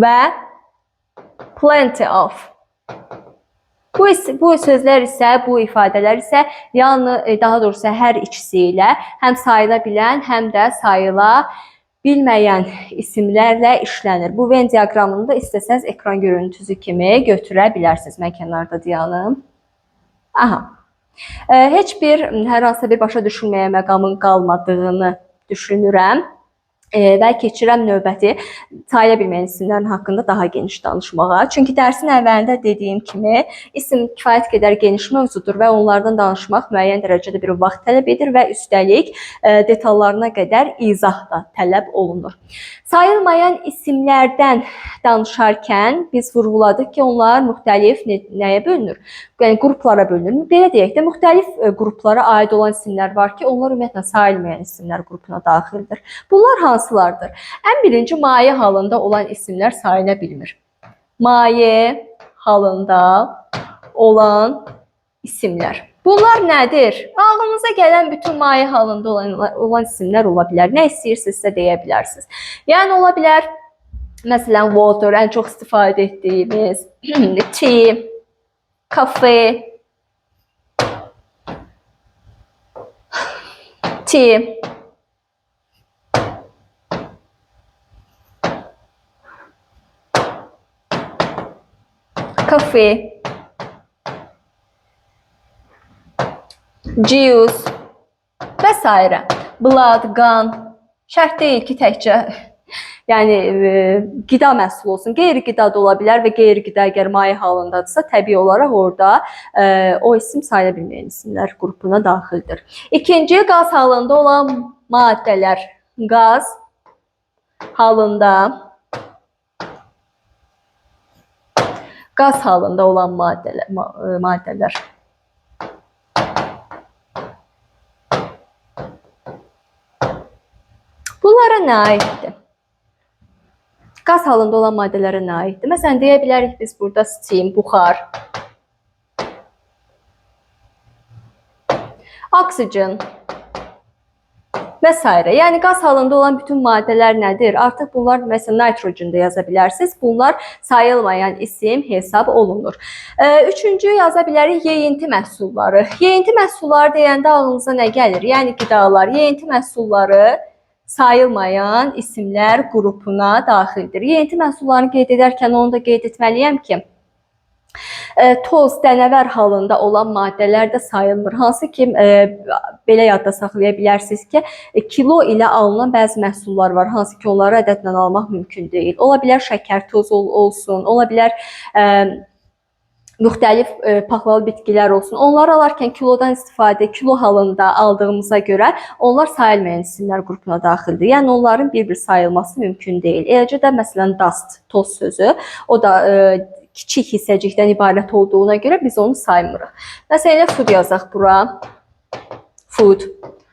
Və plenty of. Bu sözlər isə, bu ifadələr isə, yəni daha doğrusu hər ikisi ilə həm sayıla bilən, həm də sayıla bilməyən isimlərlə işlənir. Bu Venn diaqramını da istəsəniz ekran görüntüsü kimi götürə bilərsiniz. Mən kənarda dayanım. Aha. Heç bir, hər hansısa bir başa düşülməyən məqamın qalmadığını düşünürəm. Və keçirəm növbəti sayıla bilməyən isimlərin haqqında daha geniş danışmağa. Çünki dərsin əvvəlində dediyim kimi isim kifayət qədər geniş mövzudur və onlardan danışmaq müəyyən dərəcədə bir vaxt tələb edir və üstəlik detallarına qədər izah da tələb olunur. Sayılmayan isimlərdən danışarkən biz vurğuladıq ki, onlar müxtəlif nəyə bölünür? Yəni qruplara bölünür. Belə deyək də, müxtəlif qruplara aid olan isimlər var ki, onlar ümumiyyətlə sayılmayan isimlər qrupuna daxildir. Bunlar hansılardır? Ən birinci maye halında olan isimlər sayıla bilmir. Maye halında olan isimlər. Bunlar nədir? Ağlınıza gələn bütün maye halında olan isimlər ola bilər. Nə istəyirsinizsə deyə bilərsiniz. Yəni ola bilər, məsələn, water, ən çox istifadə etdiyimiz, tea, coffee, tea, coffee, juice və s. Blood, qan. Şərt deyil ki, təkcə yəni qida məhsulu olsun. Qeyri-qida da ola bilər və qeyri-qida əgər maye halındadırsa, təbii olaraq orada o isim sayıla bilməyən isimlər qrupuna daxildir. İkinci, qaz halında olan maddələr. Qaz halında olan maddələr. Bunlara nə aiddir? Qaz halında olan maddələrə nə aiddir? Məsələn, deyə bilərik biz burada steam, buxar, oksigen və s. Yəni, qaz halında olan bütün maddələr nədir? Artıq bunlar, məsələn, nitrogen də yaza bilərsiniz. Bunlar sayılmayan isim hesab olunur. Üçüncü yaza bilərik yeyinti məhsulları. Yeyinti məhsulları deyəndə ağlınıza nə gəlir? Yəni, qidalar. Yeyinti məhsulları sayılmayan isimlər qrupuna daxildir. Yeyinti məhsullarını qeyd edərkən onu da qeyd etməliyəm ki, toz, dənəvər halında olan maddələr də sayılmır. Hansı ki, belə yadda saxlaya bilərsiniz ki, kilo ilə alınan bəzi məhsullar var, hansı ki, onları ədədlə almaq mümkün deyil. Ola bilər şəkər tozu olsun, ola bilər müxtəlif paxlalı bitkilər olsun. Onları alarkən kilodan istifadə, kilo halında aldığımıza görə onlar sayılmayan isimlər qrupuna daxildir. Yəni onların bir-bir sayılması mümkün deyil. Eləcə də məsələn dust, toz sözü, o da kiçik hissəcikdən ibarət olduğuna görə biz onu saymırıq. Məsələn, food yazaq bura. Food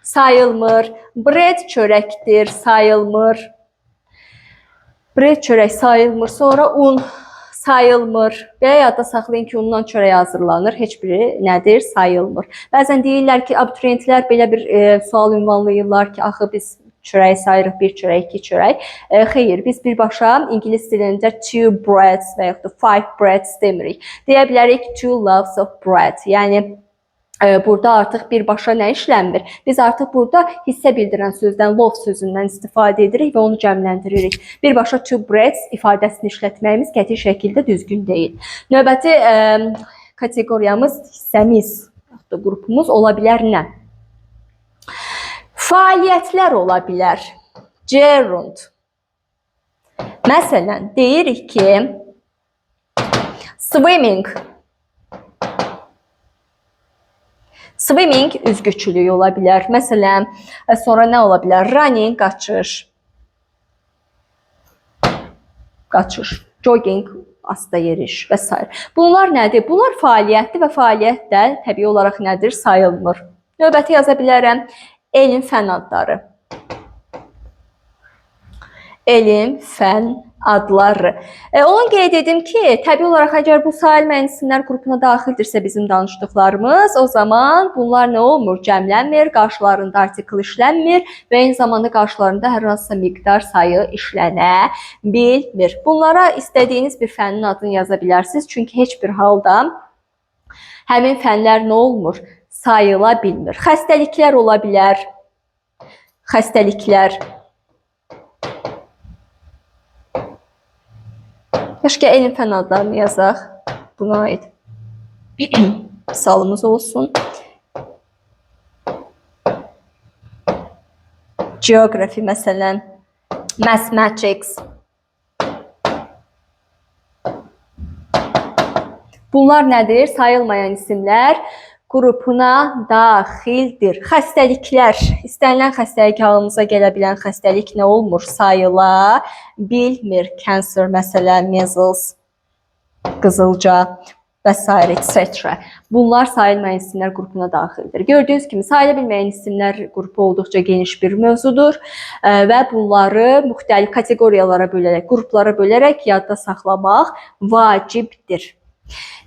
sayılmır. Bread çörəkdir, sayılmır. Bread çörək sayılmır. Sonra un sayılmır. Belə yadda saxlayın ki, undan çörək hazırlanır. Heç biri nədir? Sayılmır. Bəzən deyirlər ki, abituriyentlər belə bir sual ünvanlayırlar ki, axı biz Çörək sayırıq, bir çörək, iki çörək. Xeyr, biz birbaşa ingilis dilində two breads və yaxud da five breads demirik. Deyə bilərik two loaves of bread. Yəni burada artıq birbaşa nə işlənmir? Biz artıq burada hissə bildirən sözdən, loaf sözündən istifadə edirik və onu cəmləndiririk. Birbaşa two breads ifadəsini işlətməyimiz qəti şəkildə düzgün deyil. Növbəti kateqoriyamız, hissəmiz, yaxud da qrupumuz ola bilər nə? Fəaliyyətlər ola bilər. Gerund. Məsələn, deyirik ki, swimming. Swimming üzgüçülüyü ola bilər. Məsələn, sonra nə ola bilər? Running, qaçış. Qaçış. Jogging, asta yeriş və s. Bunlar nədir? Bunlar fəaliyyətdir və fəaliyyət də təbii olaraq nədir? Sayılmır. Növbəti yaza bilərəm. Elm, fən adları. Elm, fən adları. Onu qeyd edim ki, təbii olaraq əgər bu sayılmayan isimlər qrupuna daxildirsə bizim danışdıqlarımız, o zaman bunlar nə olmur? Cəmlənmir, qarşılarında artikl işlənmir və eyni zamanda qarşılarında hər hansısa miqdar sayı işlənə bilmir. Bunlara istədiyiniz bir fənin adını yaza bilərsiniz. Çünki heç bir halda həmin fənlər nə olmur? Sayıla bilmir. Xəstəliklər ola bilər. Xəstəliklər. Başqa elm fən adlarını yazaq. Buna aid misalımız olsun. Geography məsələn, mathematics. Bunlar nədir? Sayılmayan isimlər qrupuna daxildir. Xəstəliklər, istənilən xəstəlik ağlımıza gələ bilən xəstəlik nə olmur? Sayıla bilmir. Cancer məsələn, measles, qızılca və s. etc. Bunlar sayılmayan isimlər qrupuna daxildir. Gördüyünüz kimi sayıla bilməyən isimlər qrupu olduqca geniş bir mövzudur və bunları müxtəlif kateqoriyalara bölərək, qruplara bölərək yadda saxlamaq vacibdir.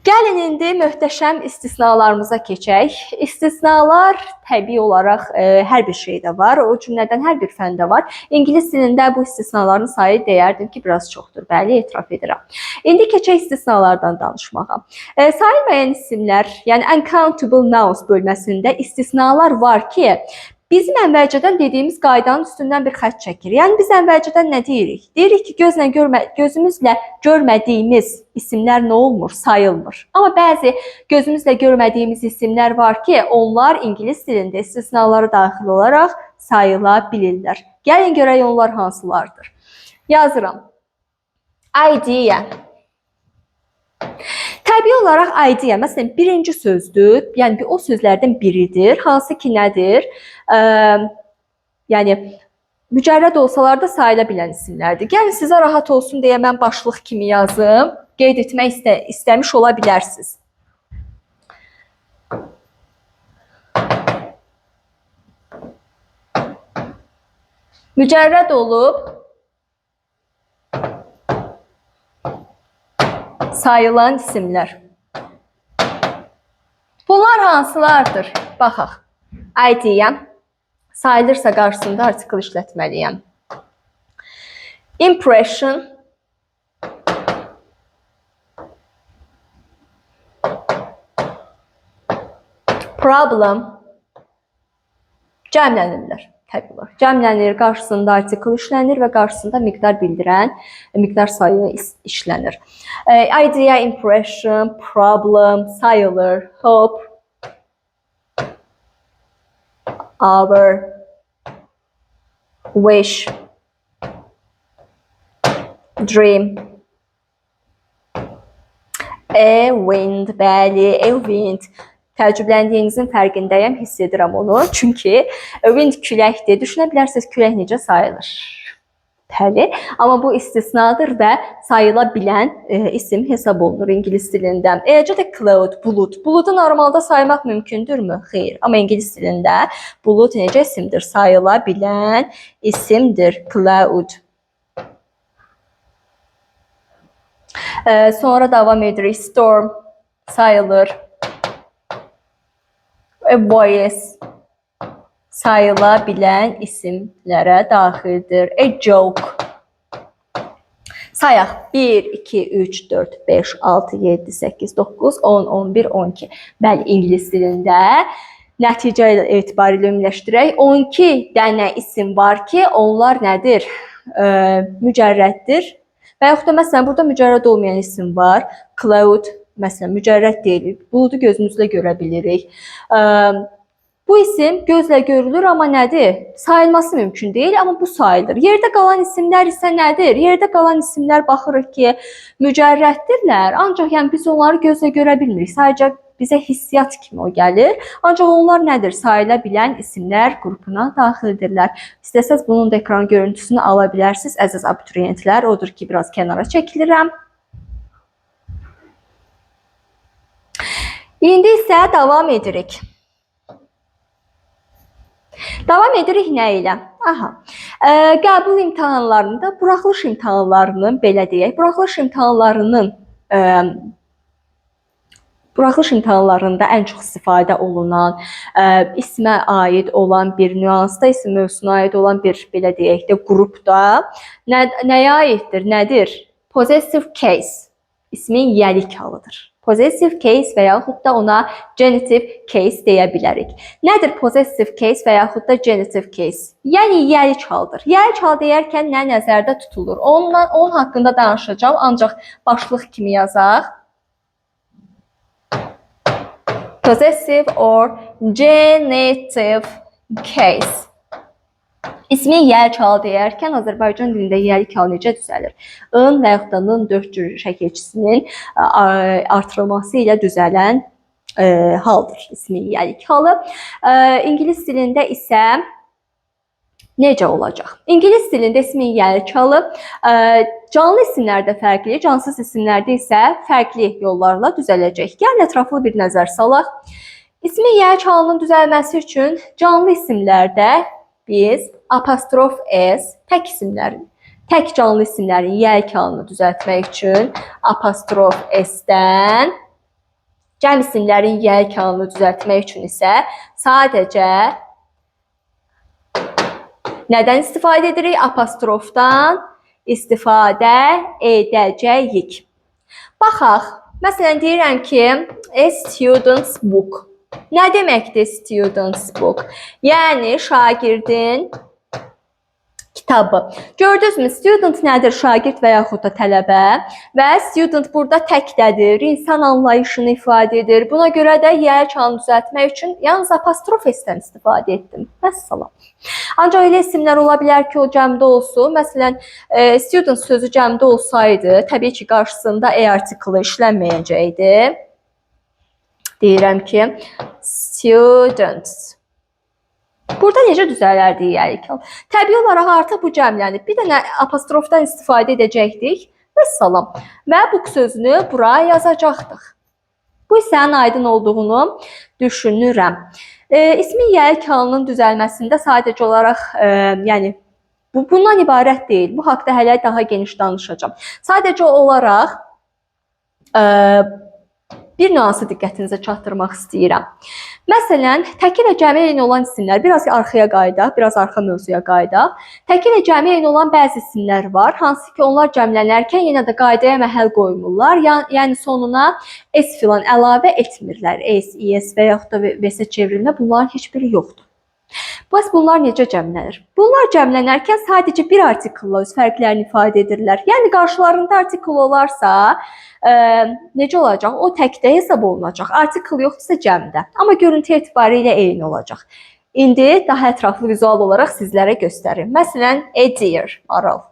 Gəlin indi möhtəşəm istisnalarımıza keçək. İstisnalar təbii olaraq hər bir şeydə var, o cümlədən hər bir fəndə var. İngilis dilində bu istisnaların sayı deyərdim ki, biraz çoxdur. Bəli, etiraf edirəm. İndi keçək istisnalardan danışmağa. Sayılmayan isimlər, yəni uncountable nouns bölməsində istisnalar var ki, bizim əvvəlcədən dediyimiz qaydanın üstündən bir xətt çəkir. Yəni biz əvvəlcədən nə deyirik? Deyirik ki, gözümüzlə görmədiyimiz isimlər nə olmur? Sayılmır. Amma bəzi gözümüzlə görmədiyimiz isimlər var ki, onlar ingilis dilində istisnalara daxil olaraq sayıla bilirlər. Gəlin görək onlar hansılardır. Yazıram. Idea. Təbii olaraq idea, məsələn, birinci sözdür, yəni o sözlərdən biridir, hansı ki nədir? Yəni mücərrəd olsalar da sayıla bilən isimlərdir. Gəlin sizə rahat olsun deyə mən başlıq kimi yazım, qeyd etmək istəmiş ola bilərsiniz. Mücərrəd olub sayılan isimlər. Bunlar hansılardır? Baxaq. Idea sayılırsa qarşısında artikl işlətməliyəm. Impression, problem cəmlənirlər. Təbii olaraq. Cəmlənir, qarşısında artikl işlənir və qarşısında miqdar bildirən miqdar sayı işlənir. Idea, impression, problem sayılır. Hope, our, wish, dream, a wind, bəli, a wind. Təəccübləndiyinizin fərqindəyəm, hiss edirəm onu. Çünki wind küləkdir. Düşünə bilərsiniz, külək necə sayılır? Bəli, amma bu istisnadır və sayıla bilən isim hesab olunur ingilis dilində. Eləcə də cloud, bulud. Buludu normalda saymaq mümkündürmü? Xeyr. Amma ingilis dilində bulud necə isimdir? Sayıla bilən isimdir. Cloud. Sonra davam edirik. Storm sayılır. A voice, Sayıla bilən isimlərə daxildir. A joke. Sayaq. 1, 2, 3, 4, 5, 6, 7, 8, 9, 10, 11, 12. Bəli, ingilis dilində nəticə etibarilə ümumiləşdirək. 12 dənə isim var ki, onlar nədir? Mücərrəddir. Və yaxud da məsələn burada mücərrəd olmayan isim var. Cloud məsələn mücərrəd deyil. Buludu gözümüzlə görə bilirik. Bu isim gözlə görülür, amma nədir? Sayılması mümkün deyil, amma bu sayılır. Yerdə qalan isimlər isə nədir? Yerdə qalan isimlər baxırıq ki, mücərrəddirlər. Ancaq yəni biz onları gözlə görə bilmirik. Sadəcə bizə hissiyat kimi o gəlir. Ancaq onlar nədir? Sayıla bilən isimlər qrupuna daxildirlər. İstəsəz bunun da ekran görüntüsünü ala bilərsiniz, əziz abituriyentlər. Odur ki, biraz kənara çəkilirəm. İndi isə davam edirik. Davam edirik nə ilə? Aha. Qəbul imtahanlarında buraxılış imtahanlarının, belə deyək, buraxılış imtahanlarının buraxılış imtahanlarında ən çox istifadə olunan, ismə aid olan bir nüansda, isim mövzusuna aid olan bir, belə deyək də, qrupda nəyə aiddir, nədir? Possessive case ismin yiyəlik halıdır. Possessive case və yaxud da ona genitive case deyə bilərik. Nədir possessive case və yaxud da genitive case? Yəni yiyəlik haldır. Yiyəlik hal deyərkən nə nəzərdə tutulur? Onun haqqında danışacağam, ancaq başlıq kimi yazaq. Possessive or genitive case. İsmin yiyəlik halı deyərkən Azərbaycan dilində yiyəlik halı necə düzəlir? In və yaxud da nın 4 cür şəkilçisinin artırılması ilə düzələn haldır ismin yiyəlik halı. İngilis dilində isə necə olacaq? İngilis dilində ismin yiyəlik halı canlı isimlərdə fərqli, cansız isimlərdə isə fərqli yollarla düzələcək. Gəlin ətraflı bir nəzər salaq. İsmin yiyəlik halının düzəlməsi üçün canlı isimlərdə biz apostrof s tək isimlərin, tək canlı isimlərin yiyəlik halını düzəltmək üçün apostrof s-dən, cəm isimlərin yiyəlik halını düzəltmək üçün isə sadəcə nədən istifadə edirik? Apostrofdan istifadə edəcəyik. Baxaq, məsələn deyirəm ki, a student's book. Nə deməkdir student's book? Yəni şagirdin kitabı. Gördünüzmü? Student nədir? Şagird və yaxud da tələbə. Və student burada təkdədir, insan anlayışını ifadə edir. Buna görə də yiyəlik halını düzəltmək üçün yalnız apostrof s-dən istifadə etdim. Vəssalam. Ancaq elə isimlər ola bilər ki, o cəmdə olsun. Məsələn, student sözü cəmdə olsaydı, təbii ki, qarşısında e artiklı işlənməyəcəkdi. Deyirəm ki, students. Burada necə düzələrdi yiyəlik hal? Təbii olaraq artıq bu cəmlənib. Bir dənə apostrofdan istifadə edəcəkdik. Vəssalam. Və book sözünü bura yazacaqdıq. Bu hissənin aydın olduğunu düşünürəm. İsmin yiyəlik halının düzəlməsində sadəcə olaraq, yəni bu bundan ibarət deyil. Bu haqda hələ daha geniş danışacağam. Sadəcə olaraq bir nüansı diqqətinizə çatdırmaq istəyirəm. Məsələn, təki və cəmi eyni olan isimlər, biraz arxaya qayıdaq, biraz arxa mövzuya qayıdaq. Təki və cəmi eyni olan bəzi isimlər var, hansı ki, onlar cəmlənərkən yenə də qaydaya məhəl qoymurlar. Yəni sonuna s filan əlavə etmirlər. S, es və yaxud da v-s çevrilmə, bunların heç biri yoxdur. Bəs bunlar necə cəmlənir? Bunlar cəmlənərkən sadəcə bir artiklla öz fərqlərini ifadə edirlər. Yəni qarşılarında artikl olarsa, necə olacaq? O təkdə hesab olunacaq. Artikl yoxdursa cəmdə. Amma görüntü etibarilə eyni olacaq. İndi daha ətraflı vizual olaraq sizlərə göstərim. Məsələn, a deer, maral.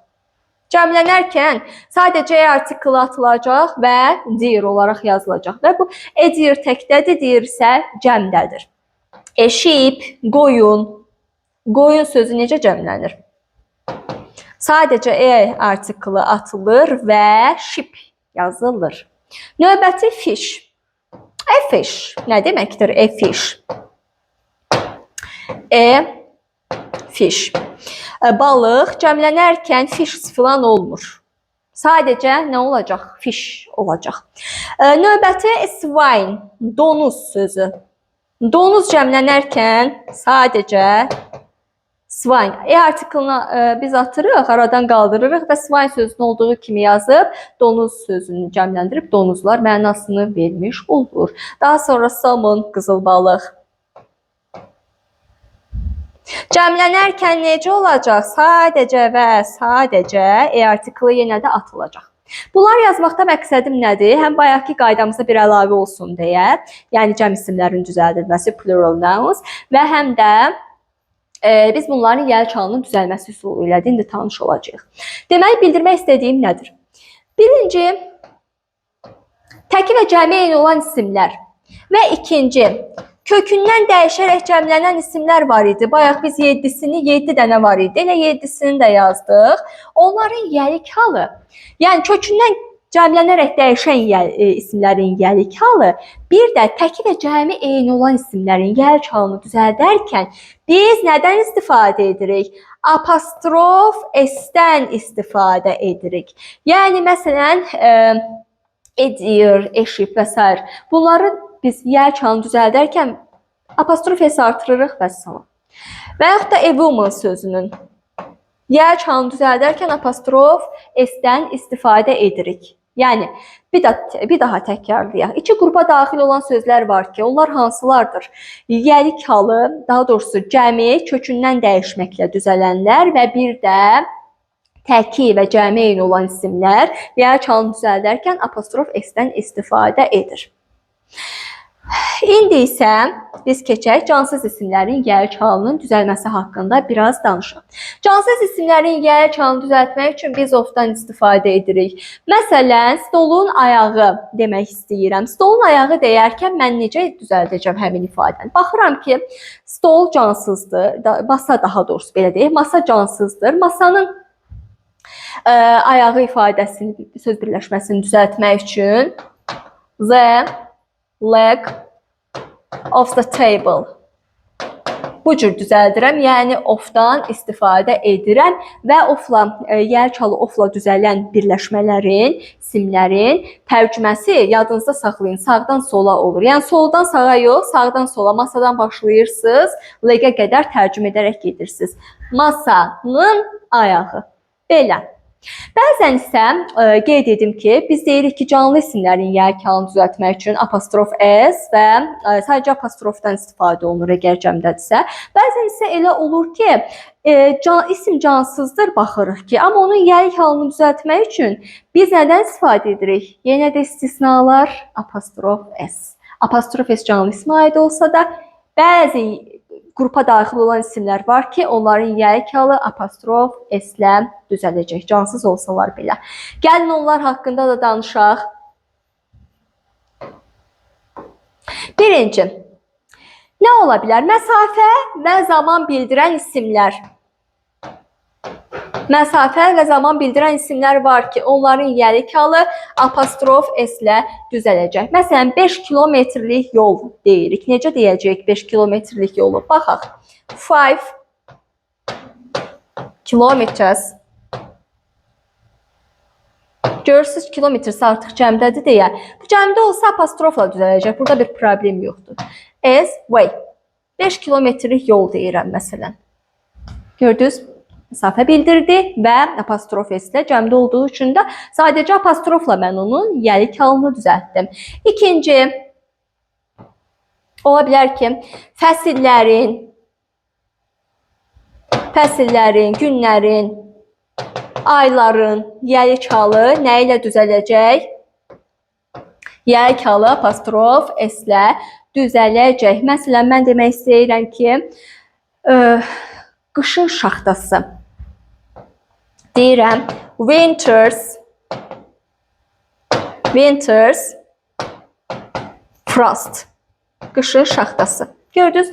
Cəmlənərkən sadəcə e artiklı atılacaq və deer olaraq yazılacaq. Və bu a deer təkdədir, deer isə cəmdədir. A sheep, qoyun. Qoyun sözü necə cəmlənir? Sadəcə e artiklı atılır və sheep yazılır. Növbəti fish. A fish. Nə deməkdir a fish? A fish. Balıq cəmlənərkən fish filan olmur. Sadəcə nə olacaq? Fish olacaq. Növbəti swine, donuz sözü. Donuz cəmlənərkən sadəcə swine. E artiklını biz atırıq, aradan qaldırırıq və swine sözünün olduğu kimi yazıb donuz sözünü cəmləndirib donuzlar mənasını vermiş olur. Daha sonra salmon, qızıl balıq. Cəmlənərkən necə olacaq? Sadəcə və sadəcə E artiklı yenə də atılacaq. Bunlar yazmaqda məqsədim nədir? Həm bayaqki qaydamıza bir əlavə olsun deyə, yəni cəm isimlərin düzəldilməsi, plural nouns və həm də biz bunların yəl çalının düzəlməsi üsulu ilə də indi tanış olacağıq. Deməli, bildirmək istədiyim nədir? Birinci, təki və cəmi eyni olan isimlər və ikinci, kökündən dəyişərək cəmlənən isimlər var idi. Bayaq biz 7-sini, 7 dənə var idi. Elə 7-sini də yazdıq. Onların yəlik halı, yəni kökündən cəmlənərək dəyişən isimlərin yəlik halı, bir də təki və cəmi eyni olan isimlərin yəlik halını düzəldərkən biz nədən istifadə edirik? Apostrof S-dən istifadə edirik. Yəni, məsələn, a deer, a sheep və s. Bunları biz yəlik halını düzəldərkən apostrof S artırırıq və salam. Və yaxud da a woman sözünün yəlik halını düzəldərkən apostrof S-dən istifadə edirik. Yəni, bir daha təkrarlayaq. İki qrupa daxil olan sözlər var ki, onlar hansılardır? Yəlik halı, daha doğrusu cəmi kökündən dəyişməklə düzələnlər və bir də təki və cəmi eyni olan isimlər yəlik halını düzəldərkən apostrof S-dən istifadə edir. İndi isə biz keçək cansız isimlərin yəlik halının düzəlməsi haqqında biraz danışaq. Cansız isimlərin yəlik halını düzəltmək üçün biz of-dan istifadə edirik. Məsələn, stolun ayağı demək istəyirəm. Stolun ayağı deyərkən mən necə düzəldəcəm həmin ifadəni? Baxıram ki, stol cansızdır, masa daha doğrusu belə deyək, masa cansızdır. Masanın ayağı ifadəsini, söz birləşməsini düzəltmək üçün the leg of the table. Bu cür düzəldirəm, yəni of-dan istifadə edirəm və of-la, yəlik halı of-la düzələn birləşmələrin, isimlərin tərcüməsi yadınızda saxlayın, sağdan sola olur. Yəni soldan sağa yox, sağdan sola, masadan başlayırsınız, leg-ə qədər tərcümə edərək gedirsiniz. Masanın ayağı. Belə. Bəzən isə qeyd edim ki, biz deyirik ki, canlı isimlərin yəlik halını düzəltmək üçün apostrof S və sadəcə apostrofdan istifadə olunur əgər cəmdədirsə. Bəzən isə elə olur ki, isim cansızdır, baxırıq ki, amma onun yəlik halını düzəltmək üçün biz nədən istifadə edirik? Yenə də istisnalar apostrof S. Apostrof S canlı ismə aid olsa da, bəzi qrupa daxil olan isimlər var ki, onların yəlik halı apostrof S-lə düzələcək, cansız olsalar belə. Gəlin onlar haqqında da danışaq. Birinci, nə ola bilər? Məsafə və zaman bildirən isimlər. Məsafə və zaman bildirən isimlər var ki, onların yəlik halı apostrof S-lə düzələcək. Məsələn, 5 kilometrlik yol deyirik. Necə deyəcəyik 5 kilometrlik yolu? Baxaq. 5 kilometers. Görürsünüz, kilometrsə artıq cəmdədir deyə. Bu cəmdə olsa apostrofla düzələcək. Burada bir problem yoxdur. S, way. 5 kilometrlik yol deyirəm məsələn. Gördünüz? Məsafə bildirdi və apostrof S-ilə cəmdə olduğu üçün də sadəcə apostrofla mən onun yəlik halını düzəltdim. İkinci, ola bilər ki, fəsillərin, günlərin, ayların yəlik halı nə ilə düzələcək? Yəlik halı apostrof S-ilə düzələcək. Məsələn, mən demək istəyirəm ki, qışın şaxtası. Deyirəm, winters frost. Qışın şaxtası. Gördünüz,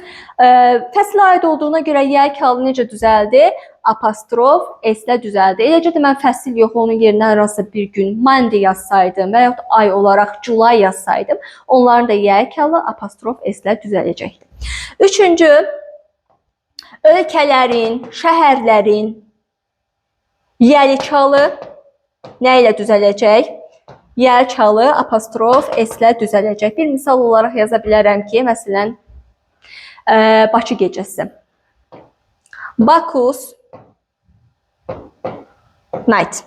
fəslə aid olduğuna görə yəlik halı necə düzəldi? Apostrof S-ilə düzəldi. Eləcə də mən fəsil yox, onun yerinə hər hansısa bir gün Monday yazsaydım və yaxud ay olaraq July yazsaydım, onların da yəlik halı apostrof S-ilə düzələcəkdi. Üçüncü, ölkələrin, şəhərlərin yəlik halı nə ilə düzələcək? Yəlik halı apostrof S-ilə düzələcək. Bir misal olaraq yaza bilərəm ki, məsələn, Bakı gecəsi. Baku's night.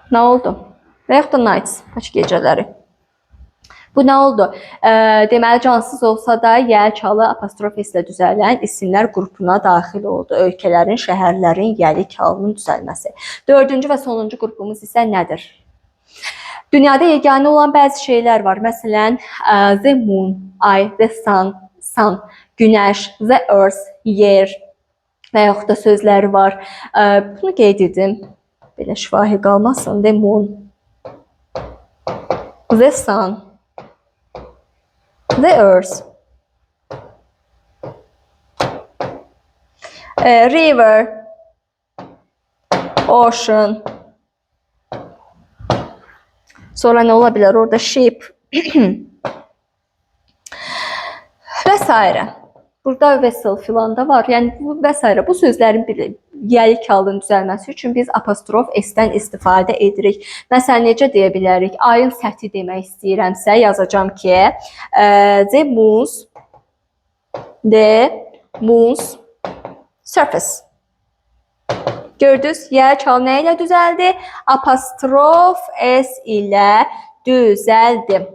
Nə oldu? Və yaxud da nights, Bakı gecələri. Bu nə oldu? Deməli, cansız olsa da yəlik halı apostrof S ilə düzələn isimlər qrupuna daxil oldu. Ölkələrin, şəhərlərin yəlik halının düzəlməsi. Dördüncü və sonuncu qrupumuz isə nədir? Dünyada yeganə olan bəzi şeylər var. Məsələn, the moon, ay, the sun, sun, günəş, the earth, yer və yaxud da sözləri var. Bunu qeyd edim. Belə şifahi qalmasın. The moon, the sun, the earth, river, ocean. Sonra nə ola bilər? Orada ship və s. Burada vessel filan da var. Yəni bu və s. Bu sözlərin bir yəlik halının düzəlməsi üçün biz apostrof S-dən istifadə edirik. Məsələn, necə deyə bilərik? Ayın səthi demək istəyirəmsə, yazacağam ki, the moon's surface. Gördünüz, yəlik hal nə ilə düzəldi? Apostrof S ilə düzəldi.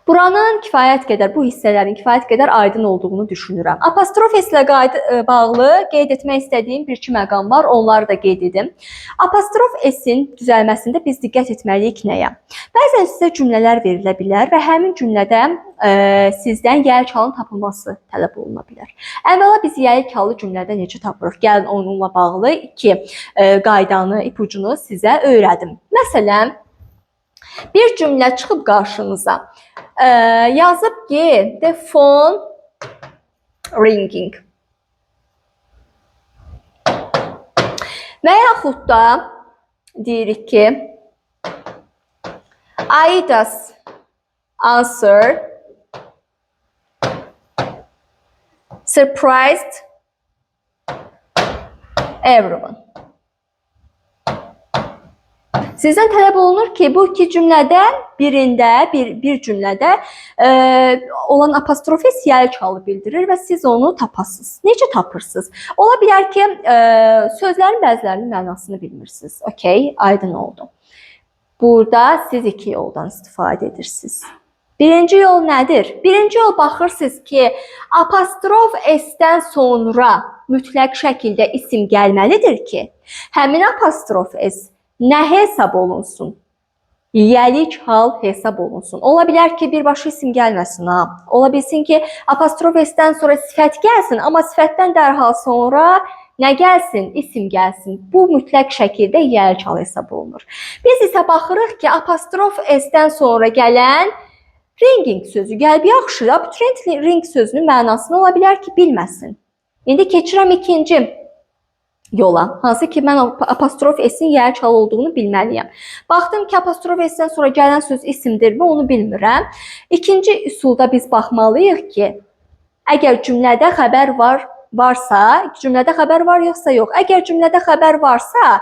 Buranın kifayət qədər, bu hissələrin kifayət qədər aydın olduğunu düşünürəm. Apostrof S ilə bağlı qeyd etmək istədiyim bir-iki məqam var, onları da qeyd edim. Apostrof S-in düzəlməsində biz diqqət etməliyik nəyə? Bəzən sizə cümlələr verilə bilər və həmin cümlədə sizdən yəlik halının tapılması tələb oluna bilər. Əvvəla biz yəlik halı cümlədə necə tapırıq? Gəlin onunla bağlı iki qaydanı, ipucunu sizə öyrədim. Məsələn, bir cümlə çıxıb qarşınıza. Yazıb ki, the phone ringing. Və yaxud da deyirik ki, Aida's answer surprised everyone. Sizdən tələb olunur ki, bu iki cümlədən birində, bir cümlədə olan apostrof S yəlik halı bildirir və siz onu tapasınız. Necə tapırsınız? Ola bilər ki, sözlərin bəzilərinin mənasını bilmirsiniz. Okey, aydın oldu. Burada siz iki yoldan istifadə edirsiniz. Birinci yol nədir? Birinci yol baxırsınız ki, apostrof S-dən sonra mütləq şəkildə isim gəlməlidir ki, həmin apostrof S nə hesab olunsun? Yəlik hal hesab olunsun. Ola bilər ki, birbaşa isim gəlməsin ha. Ola bilsin ki, apostrof S-dən sonra sifət gəlsin, amma sifətdən dərhal sonra nə gəlsin? İsim gəlsin. Bu mütləq şəkildə yəlik hal hesab olunur. Biz isə baxırıq ki, apostrof S-dən sonra gələn ringing sözü gəlib. Yaxşı, abituriyent ring sözünün mənasını ola bilər ki, bilməsin. İndi keçirəm ikinci yola. Hansı ki, mən apostrof S-in yəlik hal olduğunu bilməliyəm. Baxdım ki, apostrof S-dən sonra gələn söz isimdirmi, onu bilmirəm. İkinci üsulda biz baxmalıyıq ki, əgər cümlədə xəbər varsa, cümlədə xəbər var yoxsa yox. Əgər cümlədə xəbər varsa,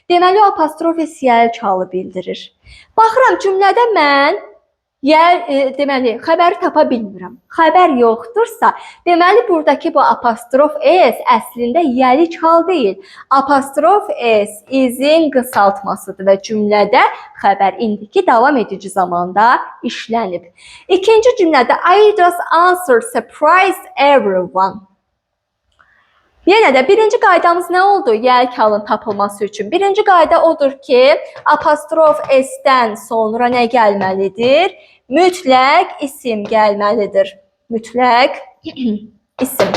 deməli o apostrof S yəlik halı bildirir. Baxıram, cümlədə mən deməli, xəbəri tapa bilmirəm. Xəbər yoxdursa, deməli, buradakı bu apostrof S əslində yəlik hal deyil. Apostrof S izin qısaltmasıdır və cümlədə xəbər indiki davam edici zamanda işlənib. İkinci cümlədə Aida's answer surprised everyone. Yenə də birinci qaydamız nə oldu yəlik halın tapılması üçün? Birinci qayda odur ki, apostrof S-dən sonra nə gəlməlidir? Mütləq isim gəlməlidir. Mütləq isim.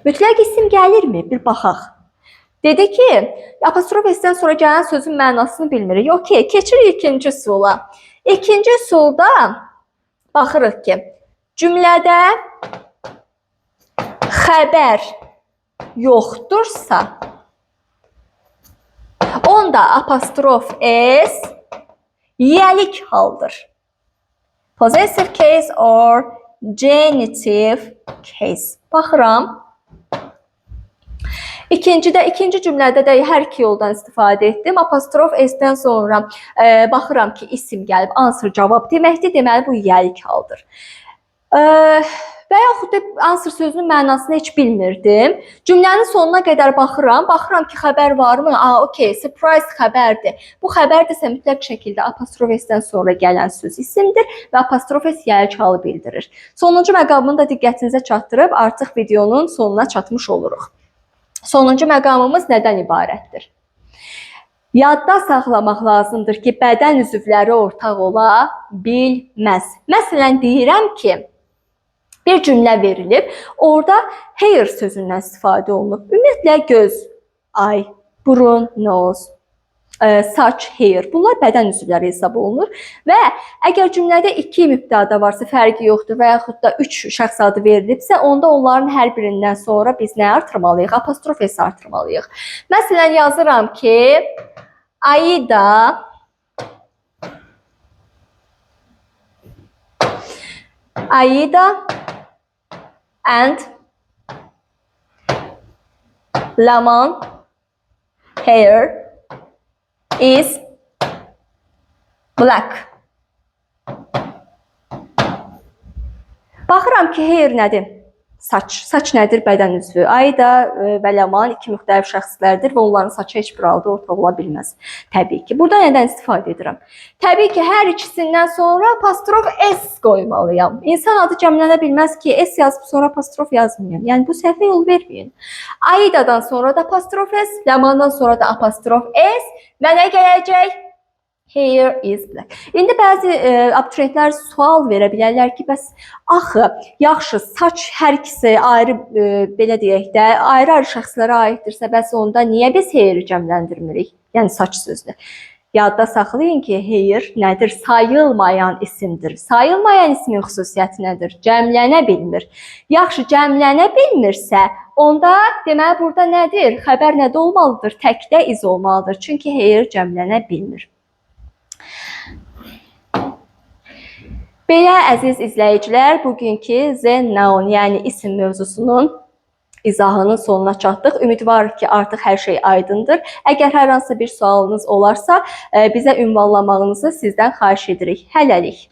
Mütləq isim gəlirmi? Bir baxaq. Dedi ki, apostrof S-dən sonra gələn sözün mənasını bilmirik. Okey, keçirik ikinci üsula. İkinci üsulda baxırıq ki, cümlədə xəbər yoxdursa, onda apostrof S yəlik haldır. Possessive case or genitive case. Baxıram. İkinci cümlədə də hər iki yoldan istifadə etdim. Apostrof S-dən sonra baxıram ki, isim gəlib, answer cavab deməkdir. Deməli, bu yiyəlik haldır. Və yaxud da answer sözünün mənasını heç bilmirdim. Cümlənin sonuna qədər baxıram. Baxıram ki, xəbər varmı? A, okey, surprise xəbərdir. Bu xəbərdirsə mütləq şəkildə apostrof S-dən sonra gələn söz isimdir və apostrof S yiyəlik halı bildirir. Sonuncu məqamını da diqqətinizə çatdırıb artıq videonun sonuna çatmış oluruq. Sonuncu məqamımız nədən ibarətdir? Yadda saxlamaq lazımdır ki, bədən üzvləri ortaq ola bilməz. Məsələn, deyirəm ki, bir cümlə verilib, orada hair sözündən istifadə olunub. Ümumiyyətlə, göz, eye, burun, nose, saç, hair. Bunlar bədən üzvləri hesab olunur və əgər cümlədə iki mübtəda varsa, fərqi yoxdur və yaxud da üç şəxs adı verilibsə, onda onların hər birindən sonra biz nə artırmalıyıq? Apostrof S artırmalıyıq. Məsələn, yazıram ki, Aida and Laman hair is black. Baxıram ki, hair nədir? Saç. Saç nədir? Bədən üzvü. Aida və Ləman iki müxtəlif şəxslərdir və onların saçı heç bir halda ortaq ola bilməz. Təbii ki. Burada nədən istifadə edirəm? Təbii ki, hər ikisindən sonra apostrof S qoymalıyam. İnsan adı cəmlənə bilməz ki, S yazıb sonra apostrof yazmayam. Yəni bu səhvə yol verməyin. Aidadan sonra da apostrof S, Ləmandan sonra da apostrof S və nə gələcək? Hair is black. İndi bəzi abituriyentlər sual verə bilərlər ki, bəs axı, yaxşı, saç hər ikisi ayrı, belə deyək də, ayrı-ayrı şəxslərə aiddirsə, bəs onda niyə biz hair-i cəmləndirmirik? Yəni saç sözünü. Yadda saxlayın ki, hair nədir? Sayılmayan isimdir. Sayılmayan ismin xüsusiyyəti nədir? Cəmlənə bilmir. Yaxşı, cəmlənə bilmirsə, onda deməli burada nədir? Xəbər nədə olmalıdır? Təkdə is olmalıdır. Çünki hair cəmlənə bilmir. Belə əziz izləyicilər, bugünkü The Noun, yəni isim mövzusunun izahının sonuna çatdıq. Ümidvarıq ki, artıq hər şey aydındır. Əgər hər hansısa bir sualınız olarsa, bizə ünvanlamağınızı sizdən xahiş edirik. Hələlik.